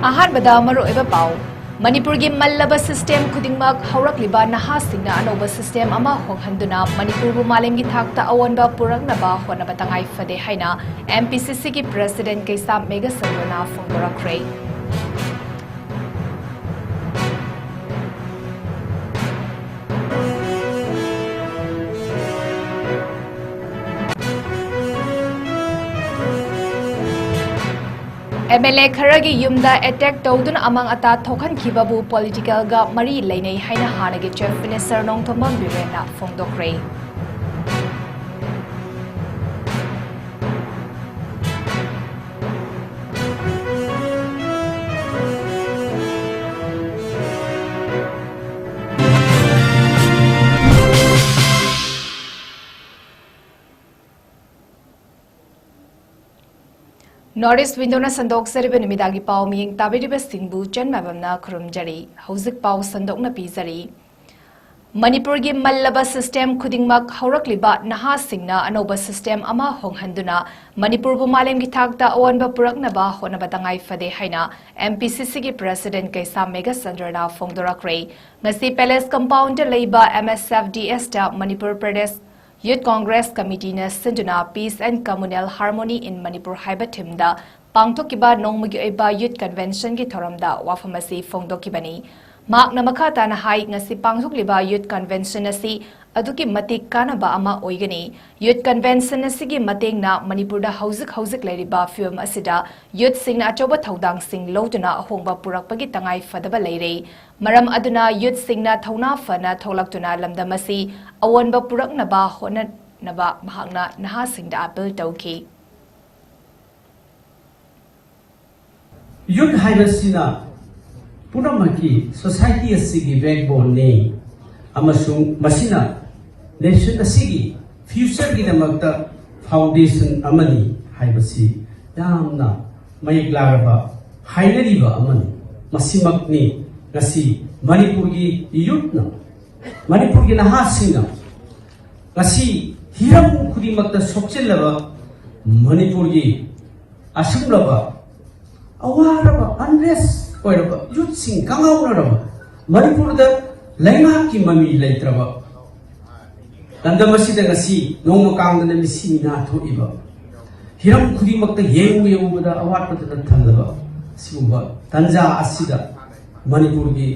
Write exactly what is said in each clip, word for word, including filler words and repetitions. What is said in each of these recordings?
ꯑꯍꯥꯟꯕꯗ ꯃꯔꯨꯑꯣꯏꯕ ꯄꯥꯎ꯫ ꯃꯅꯤꯄꯨꯔꯒꯤ ꯃꯜꯂꯕ system ꯈꯨꯗꯤꯡꯃꯛ ꯍꯧꯔꯛꯂꯤꯕ ꯅꯍꯥꯁꯤꯡꯅ ꯑꯅꯧꯕ system ꯑꯃ ꯍꯣꯡꯍꯟꯗꯨꯅ ꯃꯅꯤꯄꯨꯔꯕꯨ ꯃꯥꯂꯦꯝꯒꯤ ꯊꯥꯛꯇ ꯑꯑꯣꯟꯕ ꯄꯨꯔꯛꯅꯕ ꯍꯣꯠꯅꯕ ꯇꯉꯥꯏ ꯐꯗꯦ ꯍꯥꯏꯅ MPCCꯒꯤ president ꯀꯩꯁꯥꯝ ꯃꯦꯘꯆꯟꯗ꯭ꯔꯅ ꯐꯣꯡꯗꯣꯔꯛꯈ꯭ꯔꯦ꯫ MLA ꯈꯔꯒꯤ ꯌꯨꯝꯗ attack ꯇꯧꯗꯨꯅ ꯑꯃꯥꯡ ꯑꯇꯥ ꯊꯣꯛꯍꯟꯈꯤꯕꯕꯨ politicalꯒ ꯃꯔꯤ ꯂꯩꯅꯩ ꯍꯥꯏꯅ ꯍꯥꯟꯅꯒꯤ Chief Minister Nongthombam ꯕꯤꯔꯦꯟꯅ ꯐꯣꯡꯗꯣꯛꯈ꯭ꯔꯦ꯫ North East Windowꯅ ꯁꯟꯗꯣꯛꯆꯔꯤꯕ ꯅꯨꯃꯤꯗꯥꯡꯒꯤ ꯄꯥꯎ ꯃꯤꯠꯌꯦꯡ ꯇꯥꯕꯤꯔꯤꯕꯁꯤꯡꯕꯨ ꯆꯟꯃꯕꯝꯅ ꯈꯨꯔꯨꯝꯖꯔꯤ꯫ ꯍꯧꯖꯤꯛ ꯄꯥꯎ ꯁꯟꯗꯣꯛꯅ ꯄꯤꯖꯔꯤ꯫ ꯃꯅꯤꯄꯨꯔꯒꯤ ꯃꯜꯂꯕ system ꯈꯨꯗꯤꯡꯃꯛ ꯍꯧꯔꯛꯂꯤꯕ ꯅꯍꯥꯁꯤꯡꯅ ꯑꯅꯧꯕ system ꯑꯃ ꯍꯣꯡꯍꯟꯗꯨꯅ ꯃꯅꯤꯄꯨꯔꯕꯨ ꯃꯥꯂꯦꯝꯒꯤ ꯊꯥꯛꯇ ꯑꯑꯣꯟꯕ ꯄꯨꯔꯛꯅꯕ ꯍꯣꯠꯅꯕ ꯇꯉꯥꯏ ꯐꯗꯦ ꯍꯥꯏꯅ MPCCꯒꯤ president ꯀꯩꯁꯥꯝ ꯃꯦꯘꯆꯟꯗ꯭ꯔꯅ ꯐꯣꯡꯗꯣꯔꯛꯈ꯭ꯔꯦ꯫ ꯉꯁꯤ Palace Compoundꯗ ꯂꯩꯕ MSFDSꯇ Manipur Pradesh Youth Congress Committeeꯅ ꯁꯤꯟꯗꯨꯅ Peace and Communal Harmony in Manipur ꯍꯥꯏꯕ themeꯗ ꯄꯥꯡꯊꯣꯛꯈꯤꯕ ꯅꯣꯡꯃꯒꯤ ꯑꯣꯏꯕ Youth Conventionꯒꯤ ꯊꯧꯔꯝꯗ ꯋꯥꯐꯝ ꯑꯁꯤ ꯐꯣꯡꯗꯣꯛꯈꯤꯕꯅꯤ꯫ ꯃꯍꯥꯛꯅ ꯃꯈꯥ ꯇꯥꯅ ꯍꯥꯏ, ꯉꯁꯤ ꯄꯥꯡꯊꯣꯛꯂꯤꯕ Youth Convention ꯑꯁꯤ ꯑꯗꯨꯛꯀꯤ ꯃꯇꯤꯛ ꯀꯥꯟꯅꯕ ꯑꯃ ꯑꯣꯏꯒꯅꯤ꯫ Youth Convention ꯑꯁꯤꯒꯤ ꯃꯇꯦꯡꯅ ꯃꯅꯤꯄꯨꯔꯗ ꯍꯧꯖꯤꯛ ꯍꯧꯖꯤꯛ ꯂꯩꯔꯤꯕ ꯐꯤꯕꯝ ꯑꯁꯤꯗ youthꯁꯤꯡꯅ ꯑꯆꯧꯕ ꯊꯧꯗꯥꯡꯁꯤꯡ ꯂꯧꯗꯨꯅ ꯑꯍꯣꯡꯕ ꯄꯨꯔꯛꯄꯒꯤ ꯇꯉꯥꯏ ꯐꯗꯕ ꯂꯩꯔꯦ꯫ ꯃꯔꯝ ꯑꯗꯨꯅ youthꯁꯤꯡꯅ ꯊꯧꯅꯥ ꯐꯅ ꯊꯣꯛꯂꯛꯇꯨꯅ ꯂꯝꯗꯝ ꯑꯁꯤ ꯑꯑꯣꯟꯕ ꯄꯨꯔꯛꯅꯕ ꯍꯣꯠꯅꯅꯕ ꯃꯍꯥꯛꯅ ꯅꯍꯥꯁꯤꯡꯗ appeal ꯇꯧꯈꯤ꯫ Youth ꯍꯥꯏꯕꯁꯤꯅ ꯄꯨꯝꯅꯃꯛꯀꯤ society ꯑꯁꯤꯒꯤ backboneꯅꯤ ꯑꯃꯁꯨꯡ ꯃꯁꯤꯅ nation ꯑꯁꯤꯒꯤ futureꯒꯤꯗꯃꯛꯇ foundation ꯑꯃꯅꯤ ꯍꯥꯏꯕꯁꯤ ꯌꯥꯝꯅ ꯃꯌꯦꯛ ꯂꯥꯔꯕ ꯍꯥꯏꯅꯔꯤꯕ ꯑꯃꯅꯤ꯫ ꯃꯁꯤꯃꯛꯅꯤ ꯉꯁꯤ ꯃꯅꯤꯄꯨꯔꯒꯤ youthꯅ, ꯃꯅꯤꯄꯨꯔꯒꯤ ꯅꯍꯥꯁꯤꯡꯅ ꯉꯁꯤ ꯍꯤꯔꯝ ꯈꯨꯗꯤꯡꯃꯛꯇ ꯁꯣꯛꯆꯤꯜꯂꯕ ꯃꯅꯤꯄꯨꯔꯒꯤ ꯑꯁꯨꯝꯂꯕ ꯑꯋꯥꯔꯕ ꯑꯟꯔꯦꯁ ꯑꯣꯏꯔꯕ ꯌꯨꯠꯁꯤꯡ ꯀꯪꯍꯧꯅꯔꯕ ꯃꯅꯤꯄꯨꯔꯗ ꯂꯩꯉꯥꯛꯀꯤ ꯃꯃꯤ ꯂꯩꯇ꯭ꯔꯕ ꯂꯝꯗꯝ ꯑꯁꯤꯗ ꯉꯁꯤ ꯅꯣꯡꯃ ꯀꯥꯡꯗꯅ ꯃꯤꯁꯤ ꯃꯤꯅꯥ ꯊꯣꯛꯏꯕ ꯍꯤꯔꯝ ꯈꯨꯗꯤꯡꯃꯛꯇ ꯌꯦꯡꯉꯨ ꯌꯦꯡꯉꯨꯕꯗ ꯑꯋꯥꯠꯄꯗꯨꯅ ꯊꯜꯂꯕ ꯁꯤꯒꯨꯝꯕ ꯇꯥꯟꯖꯥ ꯑꯁꯤꯗ ꯃꯅꯤꯄꯨꯔꯒꯤ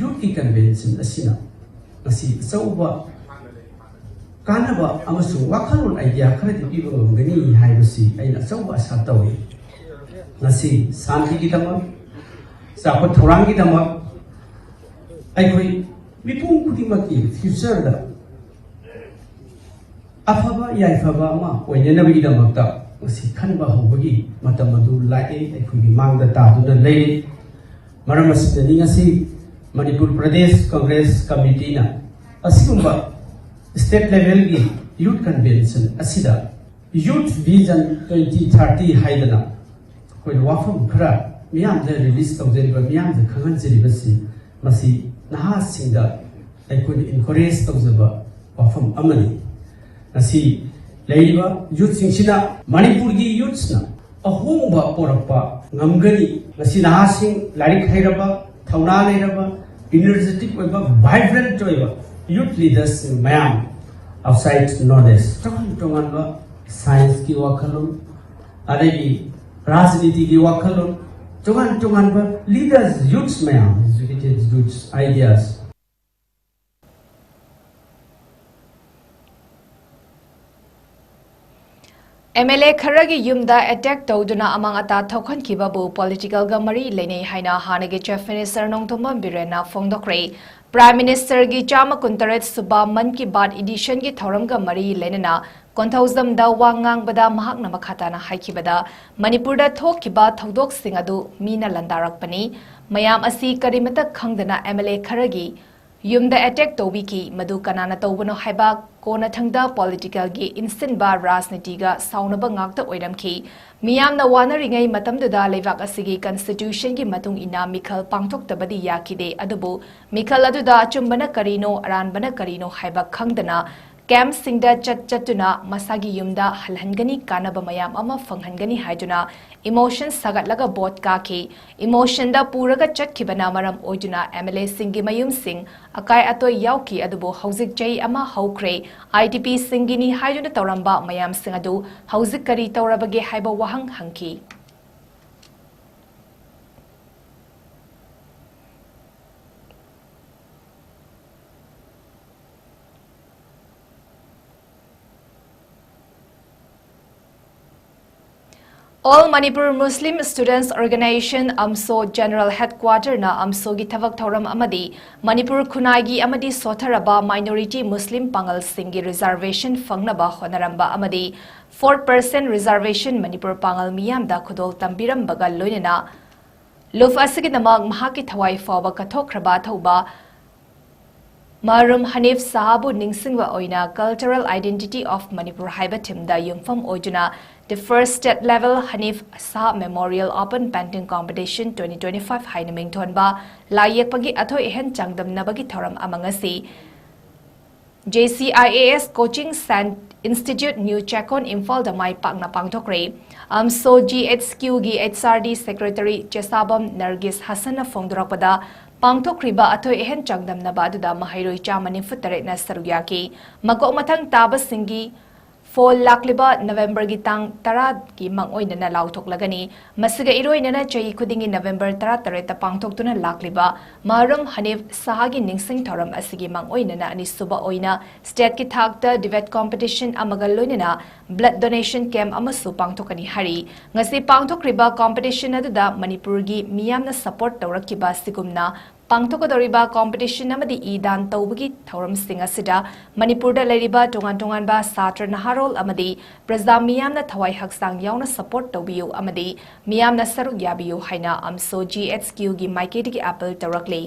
ꯌꯨꯠꯀꯤ ꯀꯟꯚꯦꯟꯁꯟ ꯑꯁꯤꯅ ꯉꯁꯤ ꯑꯆꯧꯕ ꯀꯥꯟꯅꯕ ꯑꯃꯁꯨꯡ ꯋꯥꯈꯜꯂꯣꯟ ꯑꯥꯏꯗꯤꯌꯥ ꯈꯔꯗꯤ ꯄꯤꯕ ꯉꯝꯒꯅꯤ ꯍꯥꯏꯕꯁꯤ ꯑꯩꯅ ꯑꯆꯧꯕ ꯑꯁꯥ ꯇꯧꯏ꯫ ꯉꯁꯤ ꯁꯥꯟꯇꯤꯒꯤꯗꯃꯛ, ꯆꯥꯎꯈꯠ ꯊꯧꯔꯥꯡꯒꯤꯗꯃꯛ ꯑꯩꯈꯣꯏ ꯃꯤꯄꯨꯝ ꯈꯨꯗꯤꯡꯃꯛꯀꯤ ꯐ꯭ꯌꯨꯆꯔꯗ ꯑꯐꯕ ꯌꯥꯏꯐꯕ ꯑꯃ ꯑꯣꯏꯅꯅꯕꯒꯤꯗꯃꯛꯇ ꯉꯁꯤ ꯈꯟꯕ ꯍꯧꯕꯒꯤ ꯃꯇꯝ ꯑꯗꯨ ꯂꯥꯛꯑꯦ, ꯑꯩꯈꯣꯏꯒꯤ ꯃꯥꯡꯗ ꯇꯥꯗꯨꯅ ꯂꯩꯔꯦ꯫ ꯃꯔꯝ ꯑꯁꯤꯅꯅꯤ ꯉꯁꯤ ꯃꯅꯤꯄꯨꯔ ꯄ꯭ꯔꯗꯦꯁ ꯀꯪꯒ꯭ꯔꯦꯁ ꯀꯃꯤꯇꯤꯅ ꯑꯁꯤꯒꯨꯝꯕ ꯁ꯭ꯇꯦꯠ ꯂꯦꯚꯦꯜꯒꯤ ꯌꯨꯠ ꯀꯟꯚꯦꯟꯁꯟ ꯑꯁꯤꯗ ꯌꯨꯠ ꯚꯤꯖꯟ ꯇ꯭ꯋꯦꯟꯇꯤ ꯊꯥꯔꯇꯤ ꯍꯥꯏꯗꯅ ꯑꯩꯈꯣꯏꯅ ꯋꯥꯐꯝ ꯈꯔ ꯃꯤꯌꯥꯝꯗ ꯔꯤꯂꯤꯁ ꯇꯧꯖꯔꯤꯕ, ꯃꯤꯌꯥꯝꯗ ꯈꯪꯍꯟꯖꯔꯤꯕꯁꯤ ꯃꯁꯤ ꯅꯍꯥꯁꯤꯡꯗ ꯑꯩꯈꯣꯏꯅ ꯏꯟꯀꯔꯦꯖ ꯇꯧꯖꯕ ꯋꯥꯐꯝ ꯑꯃꯅꯤ꯫ ꯉꯁꯤ ꯂꯩꯔꯤꯕ ꯌꯨꯠꯁꯤꯡꯁꯤꯅ ꯃꯅꯤꯄꯨꯔꯒꯤ ꯌꯨꯠꯁꯅ ꯑꯍꯣꯡꯕ ꯄꯨꯔꯛꯄ ꯉꯝꯒꯅꯤ꯫ ꯉꯁꯤ ꯅꯍꯥꯁꯤꯡ ꯂꯥꯏꯔꯤꯛ ꯍꯩꯔꯕ, ꯊꯧꯅꯥ ꯂꯩꯔꯕ, ꯏꯅꯔꯖꯦꯇꯤꯛ ꯑꯣꯏꯕ, ꯚꯥꯏꯕ꯭ꯔꯦꯟꯠ ꯑꯣꯏꯕ ꯌꯨꯠ ꯂꯤꯗꯔꯁꯤꯡ ꯃꯌꯥꯝ ꯑꯥꯎꯠꯁꯥꯏꯠ ꯅꯣꯂꯦꯖ ꯇꯣꯉꯥꯟ ꯇꯣꯉꯥꯟꯕ ꯁꯥꯏꯟꯁꯀꯤ ꯋꯥꯈꯜꯂꯣꯟ, ꯑꯗꯒꯤ ꯔꯥꯖꯅꯤꯇꯤꯒꯤ ꯋꯥꯈꯜꯂꯣꯟ, ꯇꯣꯉꯥꯟ ꯇꯣꯉꯥꯟꯕ ꯂꯤꯗꯔꯁ ꯌꯨꯠꯁ ꯃꯌꯥꯝ, educated youths ideas. M L A ꯈꯔꯒꯤ ꯌꯨꯝꯗ ꯑꯦꯇꯦꯛ ꯇꯧꯗꯨꯅ ꯑꯃꯥꯡ ꯑꯇꯥ ꯊꯣꯛꯍꯟꯈꯤꯕꯕꯨ ꯄꯣꯂꯤꯇꯤꯀꯦꯜꯒ ꯃꯔꯤ ꯂꯩꯅꯩ ꯍꯥꯏꯅ ꯍꯥꯟꯅꯒꯤ ꯆꯤꯐ ꯃꯤꯅꯤꯁꯇꯔ ꯅꯣꯡꯊꯣꯝꯕꯝ ꯕꯤꯔꯦꯟꯅ ꯐꯣꯡꯗꯣꯛꯈ꯭ꯔꯦ꯫ ꯄ꯭ꯔꯥꯏꯝ ꯃꯤꯅꯤꯁꯇꯔꯒꯤ ꯆꯥꯝꯃ ꯀꯨꯟꯇꯔꯦꯠ ꯁꯨꯕ ꯃꯟ ꯀꯤ ꯕꯥꯠ ꯏꯗꯤꯁꯟꯒꯤ ꯊꯧꯔꯝꯒ ꯃꯔꯤ ꯂꯩꯅꯅ ꯀꯣꯟꯊꯧꯖꯝꯗ ꯋꯥ ꯉꯥꯡꯕꯗ ꯃꯍꯥꯛꯅ ꯃꯈꯥ ꯇꯥꯅ ꯍꯥꯏꯈꯤꯕꯗ, ꯃꯅꯤꯄꯨꯔꯗ ꯊꯣꯛꯈꯤꯕ ꯊꯧꯗꯣꯛꯁꯤꯡ ꯑꯗꯨ ꯃꯤꯅ ꯂꯥꯟꯗꯥꯔꯛꯄꯅꯤ꯫ ꯃꯌꯥꯝ ꯑꯁꯤ ꯀꯔꯤꯃꯇ ꯈꯪꯗꯅ ꯑꯦꯝ ꯑꯦꯜ ꯑꯦ ꯈꯔꯒꯤ ꯌꯨꯝꯗ ꯑꯦꯇꯦꯛ ꯇꯧꯕꯤꯈꯤ꯫ ꯃꯗꯨ ꯀꯅꯥꯅ ꯇꯧꯕꯅꯣ ꯍꯥꯏꯕ ꯀꯣꯟꯅꯊꯪꯗ ꯄꯣꯂꯤꯇꯤꯀꯦꯜꯒꯤ ꯏꯟꯁꯤꯟꯕ ꯔꯥꯖꯅꯤꯇꯤꯒ ꯁꯥꯎꯅꯕ ꯉꯥꯛꯇ ꯑꯣꯏꯔꯝꯈꯤ꯫ ꯃꯤꯌꯥꯝꯅ ꯋꯥꯅꯔꯤꯉꯩ ꯃꯇꯝꯗꯨꯗ ꯂꯩꯕꯥꯛ ꯑꯁꯤꯒꯤ ꯀꯟꯁꯇꯤꯇ꯭ꯌꯨꯁꯟꯒꯤ ꯃꯇꯨꯡ ꯏꯟꯅ ꯃꯤꯈꯜ ꯄꯥꯡꯊꯣꯛꯇꯕꯗꯤ ꯌꯥꯈꯤꯗꯦ, ꯑꯗꯨꯕꯨ ꯃꯤꯈꯜ ꯑꯗꯨꯗ ꯑꯆꯨꯝꯕꯅ ꯀꯔꯤꯅꯣ, ꯑꯔꯥꯟꯕꯅ ꯀꯔꯤꯅꯣ ꯍꯥꯏꯕ ꯈꯪꯗꯅ ꯀꯦꯝꯞꯁꯤꯡꯗ ꯆꯠ ꯆꯠꯇꯨꯅ ꯃꯁꯥꯒꯤ ꯌꯨꯝꯗ ꯍꯜꯍꯟꯒꯅꯤ, ꯀꯥꯟꯅꯕ ꯃꯌꯥꯝ ꯑꯃ ꯐꯪꯍꯟꯒꯅꯤ ꯍꯥꯏꯗꯨꯅ ꯏꯃꯣꯁꯟ ꯁꯥꯒꯠꯂꯒ ꯚꯣꯠ ꯀꯥꯈꯤ꯫ ꯏꯃꯣꯁꯟꯗ ꯄꯨꯔꯒ ꯆꯠꯈꯤꯕꯅ ꯃꯔꯝ ꯑꯣꯏꯗꯨꯅ ꯑꯦꯝ ꯑꯦꯜ ꯑꯦꯁꯤꯡꯒꯤ ꯃꯌꯨꯝꯁꯤꯡ ꯑꯀꯥꯏ ꯑꯇꯣꯏ ꯌꯥꯎꯈꯤ꯫ ꯑꯗꯨꯕꯨ ꯍꯧꯖꯤꯛ ꯆꯍꯤ ꯑꯃ ꯍꯧꯈ꯭ꯔꯦ꯫ ꯑꯥꯏ ꯗꯤ ꯄꯤꯁꯤꯡꯒꯤꯅꯤ ꯍꯥꯏꯗꯨꯅ ꯇꯧꯔꯝꯕ ꯃꯌꯥꯝꯁꯤꯡ ꯑꯗꯨ ꯍꯧꯖꯤꯛ ꯀꯔꯤ ꯇꯧꯔꯕꯒꯦ ꯍꯥꯏꯕ ꯋꯥꯍꯪ ꯍꯪꯈꯤ꯫ All Manipur Muslim Students Organization, ꯑꯝꯁꯣ, General Headquarter ꯅ ꯑꯝꯁꯣꯒꯤ ꯊꯕꯛ ꯊꯧꯔꯝ ꯑꯃꯗꯤ ꯃꯅꯤꯄꯨꯔ ꯈꯨꯟꯅꯥꯏꯒꯤ ꯑꯃꯗꯤ ꯁꯣꯠꯊꯔꯕ minority Muslim ꯄꯥꯡꯒꯜꯁꯤꯡꯒꯤ reservation ꯐꯪꯅꯕ ꯍꯣꯠꯅꯔꯝꯕ ꯑꯃꯗꯤ four percent reservation ꯃꯅꯤꯄꯨꯔ ꯄꯥꯡꯒꯜ ꯃꯤꯌꯥꯝꯗ ꯈꯨꯗꯣꯜ ꯇꯝꯕꯤꯔꯝꯕꯒ ꯂꯣꯏꯅꯅ ꯂꯨꯞ ꯑꯁꯤꯒꯤꯗꯃꯛ ꯃꯍꯥꯛꯀꯤ ꯊꯋꯥꯏ ꯐꯥꯎꯕ ꯀꯠꯊꯣꯛꯈ꯭ꯔꯕ ꯑꯊꯧꯕ ꯃꯔꯨꯝ ꯍꯅꯤꯐ ꯁꯍꯥꯕꯨ ꯅꯤꯡꯁꯤꯡꯕ ꯑꯣꯏꯅ Cultural Identity of Manipur ꯍꯥꯏꯕ theme ꯗ ꯌꯨꯝꯐꯝ ꯑꯣꯏꯗꯨꯅ The First State Level Hanif Shah Memorial Open Painting Competition twenty twenty-five ꯍꯥꯏꯅ ꯃꯤꯡꯊꯣꯟꯕ ꯂꯥꯏ ꯌꯦꯛꯄꯒꯤ ꯑꯊꯣꯏ ꯑꯍꯦꯟ ꯆꯥꯡꯗꯝꯅꯕꯒꯤ ꯊꯧꯔꯝ ꯑꯃ ꯉꯁꯤ J C I A S Coaching Cent-, Institute, New Checkon, ꯏꯝꯐꯥꯜꯗ ꯃꯥꯏ ꯄꯥꯛꯅ ꯄꯥꯡꯊꯣꯛꯈ꯭ꯔꯦ꯫ ꯑꯝꯁꯣ G H Q ꯒꯤ H R D Secretary ꯆꯦꯁꯥꯕꯝ Nargis ꯍꯁꯟꯅ ꯐꯣꯡꯗꯣꯔꯛꯄꯗ, ꯄꯥꯡꯊꯣꯛꯈ꯭ꯔꯤꯕ ꯑꯊꯣꯏ ꯑꯍꯦꯟ ꯆꯥꯡꯗꯝꯅꯕ ꯑꯗꯨꯗ ꯃꯍꯩꯔꯣꯏ ꯆꯥꯝꯃ ꯅꯤꯐꯨ ꯇꯔꯦꯠꯅ ꯁꯔꯨꯛ ꯌꯥꯈꯤ꯫ ꯃꯀꯣꯛ ꯃꯊꯪ ꯇꯥꯕꯁꯤꯡꯒꯤ ꯐꯣꯜ ꯂꯥꯛꯂꯤꯕ ꯅꯕꯦꯝꯕꯔꯒꯤ ꯇꯥꯡ ꯇꯔꯥꯒꯤ ꯃꯥꯡꯑꯣꯏꯅꯅ ꯂꯥꯎꯊꯣꯛꯂꯒꯅꯤ꯫ ꯃꯁꯤꯒ ꯏꯔꯣꯏꯅꯅ ꯆꯍꯤ ꯈꯨꯗꯤꯡꯒꯤ ꯅꯕꯦꯝꯕꯔ ꯇꯔꯥꯇꯔꯦꯠꯇ ꯄꯥꯡꯊꯣꯛꯇꯨꯅ ꯂꯥꯛꯂꯤꯕ ꯃꯍꯔꯨꯝ ꯍꯅꯤꯐ ꯁꯍꯥꯒꯤ ꯅꯤꯡꯁꯤꯡ ꯊꯧꯔꯝ ꯑꯁꯤꯒꯤ ꯃꯥꯡꯑꯣꯏꯅꯅ ꯑꯅꯤꯁꯨꯕ ꯑꯣꯏꯅ state ꯀꯤ ꯊꯥꯛꯇ debate competition ꯑꯃꯒ ꯂꯣꯏꯅꯅ blood donation camp ꯑꯃꯁꯨ ꯄꯥꯡꯊꯣꯛꯀꯅꯤ ꯍꯥꯏꯔꯤ꯫ ꯉꯁꯤ ꯄꯥꯡꯊꯣꯛꯈ꯭ꯔꯤꯕ competition ꯑꯗꯨꯗ ꯃꯅꯤꯄꯨꯔꯒꯤ ꯃꯤꯌꯥꯝꯅ support ꯇꯧꯔꯛꯈꯤꯕ ꯑꯁꯤꯒꯨꯝꯅ ꯄꯥꯡꯊꯣꯛꯀꯗꯧꯔꯤꯕ competition ꯑꯃꯗꯤ ꯏ ꯗꯥꯟ ꯇꯧꯕꯒꯤ ꯊꯧꯔꯝꯁꯤꯡ ꯑꯁꯤꯗ ꯃꯅꯤꯄꯨꯔꯗ ꯂꯩꯔꯤꯕ ꯇꯣꯉꯥꯟ ꯇꯣꯉꯥꯟꯕ ꯁꯥꯇ꯭ꯔ ꯅꯍꯥꯔꯣꯜ ꯑꯃꯗꯤ ꯄ꯭ꯔꯖꯥ ꯃꯤꯌꯥꯝꯅ ꯊꯋꯥꯏ ꯍꯛꯆꯥꯡ ꯌꯥꯎꯅ support ꯇꯧꯕꯤꯌꯨ ꯑꯃꯗꯤ ꯃꯤꯌꯥꯝꯅ ꯁꯔꯨꯛ ꯌꯥꯕꯤꯌꯨ ꯍꯥꯏꯅ ꯑꯝꯁꯣ G H Q ꯒꯤ ꯃꯥꯏꯀꯩꯗꯒꯤ appeal ꯇꯧꯔꯛꯂꯤ꯫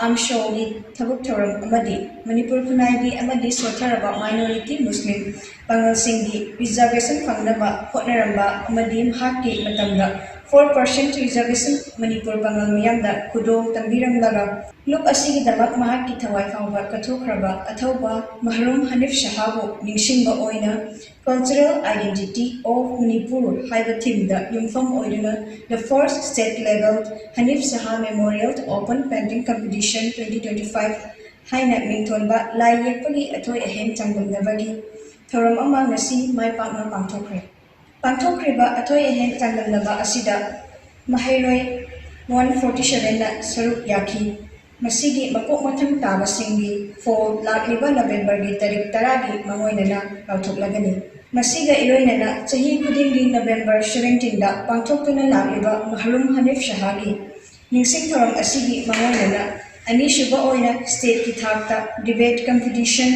ꯑꯝꯁꯣꯒꯤ ꯊꯕꯛ ꯊꯧꯔꯝ ꯑꯃꯗꯤ ꯃꯅꯤꯄꯨꯔ ꯈꯨꯟꯅꯥꯏꯒꯤ ꯑꯃꯗꯤ ꯁꯣꯠꯊꯔꯕ minority Muslim ꯄꯥꯡꯒꯜꯁꯤꯡꯒꯤ reservation ꯐꯪꯅꯕ ꯍꯣꯠꯅꯔꯝꯕ ꯑꯃꯗꯤ ꯃꯍꯥꯛꯀꯤ ꯃꯇꯝꯗ Four percent reservation ꯃꯅꯤꯄꯨꯔ ꯄꯥꯉꯜ ꯃꯤꯌꯥꯝꯗ ꯈꯨꯗꯣꯡ ꯇꯝꯕꯤꯔꯝꯂꯒ ꯂꯨꯞ ꯑꯁꯤꯒꯤꯗꯃꯛ ꯃꯍꯥꯛꯀꯤ ꯊꯋꯥꯏ ꯐꯥꯎꯕ ꯀꯠꯊꯣꯛꯈ꯭ꯔꯕ ꯑꯊꯧꯕ ꯃꯍꯔꯨꯝ ꯍꯅꯤꯐ ꯁꯍꯥꯕꯨ ꯅꯤꯡꯁꯤꯡꯕ ꯑꯣꯏꯅ Cultural Identity of Manipur ꯍꯥꯏꯕ theme ꯗ ꯌꯨꯝꯐꯝ ꯑꯣꯏꯗꯨꯅ The First State Level Hanif Saha Memorial Open Painting Competition twenty twenty-five ꯍꯥꯏꯅ ꯃꯤꯡꯊꯣꯟꯕ ꯂꯥꯏ ꯌꯦꯛꯄꯒꯤ ꯑꯊꯣꯏ ꯑꯍꯦꯟ ꯆꯥꯡꯗꯝꯅꯕꯒꯤ ꯊꯧꯔꯝ ꯑꯃ ꯉꯁꯤ ꯃꯥꯏ ꯄꯥꯛꯅ ꯄꯥꯡꯊꯣꯛꯈ꯭ꯔꯦ꯫ ꯄꯥꯡꯊꯣꯛꯈ꯭ꯔꯤꯕ ꯑꯊꯣꯏ ꯑꯍꯦꯟ ꯆꯥꯡꯗꯝꯅꯕ ꯑꯁꯤꯗ ꯃꯍꯩꯔꯣꯏ one forty seven ꯅ ꯁꯔꯨꯛ ꯌꯥꯈꯤ꯫ ꯃꯁꯤꯒꯤ ꯃꯀꯣꯛ ꯃꯊꯪ ꯇꯥꯕꯁꯤꯡꯒꯤ ꯐꯣꯜ ꯂꯥꯛꯂꯤꯕ ꯅꯕꯦꯝꯕꯔꯒꯤ ꯇꯥꯔꯤꯛ ꯇꯔꯥꯒꯤ ꯃꯥꯡꯑꯣꯏꯅꯅ ꯂꯥꯎꯊꯣꯛꯂꯒꯅꯤ꯫ ꯃꯁꯤꯒ ꯏꯔꯣꯏꯅꯅ ꯆꯍꯤ ꯈꯨꯗꯤꯡꯒꯤ ꯅꯕꯦꯝꯕꯔ seventeen ꯗ ꯄꯥꯡꯊꯣꯛꯇꯨꯅ ꯂꯥꯛꯂꯤꯕ ꯃꯍꯔꯨꯝ ꯍꯅꯤꯐ ꯁꯍꯥꯒꯤ ꯅꯤꯡꯁꯤꯡ ꯊꯧꯔꯝ ꯑꯁꯤꯒꯤ ꯃꯥꯡꯑꯣꯏꯅꯅ ꯑꯅꯤꯁꯨꯕ ꯑꯣꯏꯅ state ꯀꯤ ꯊꯥꯛꯇ debate competition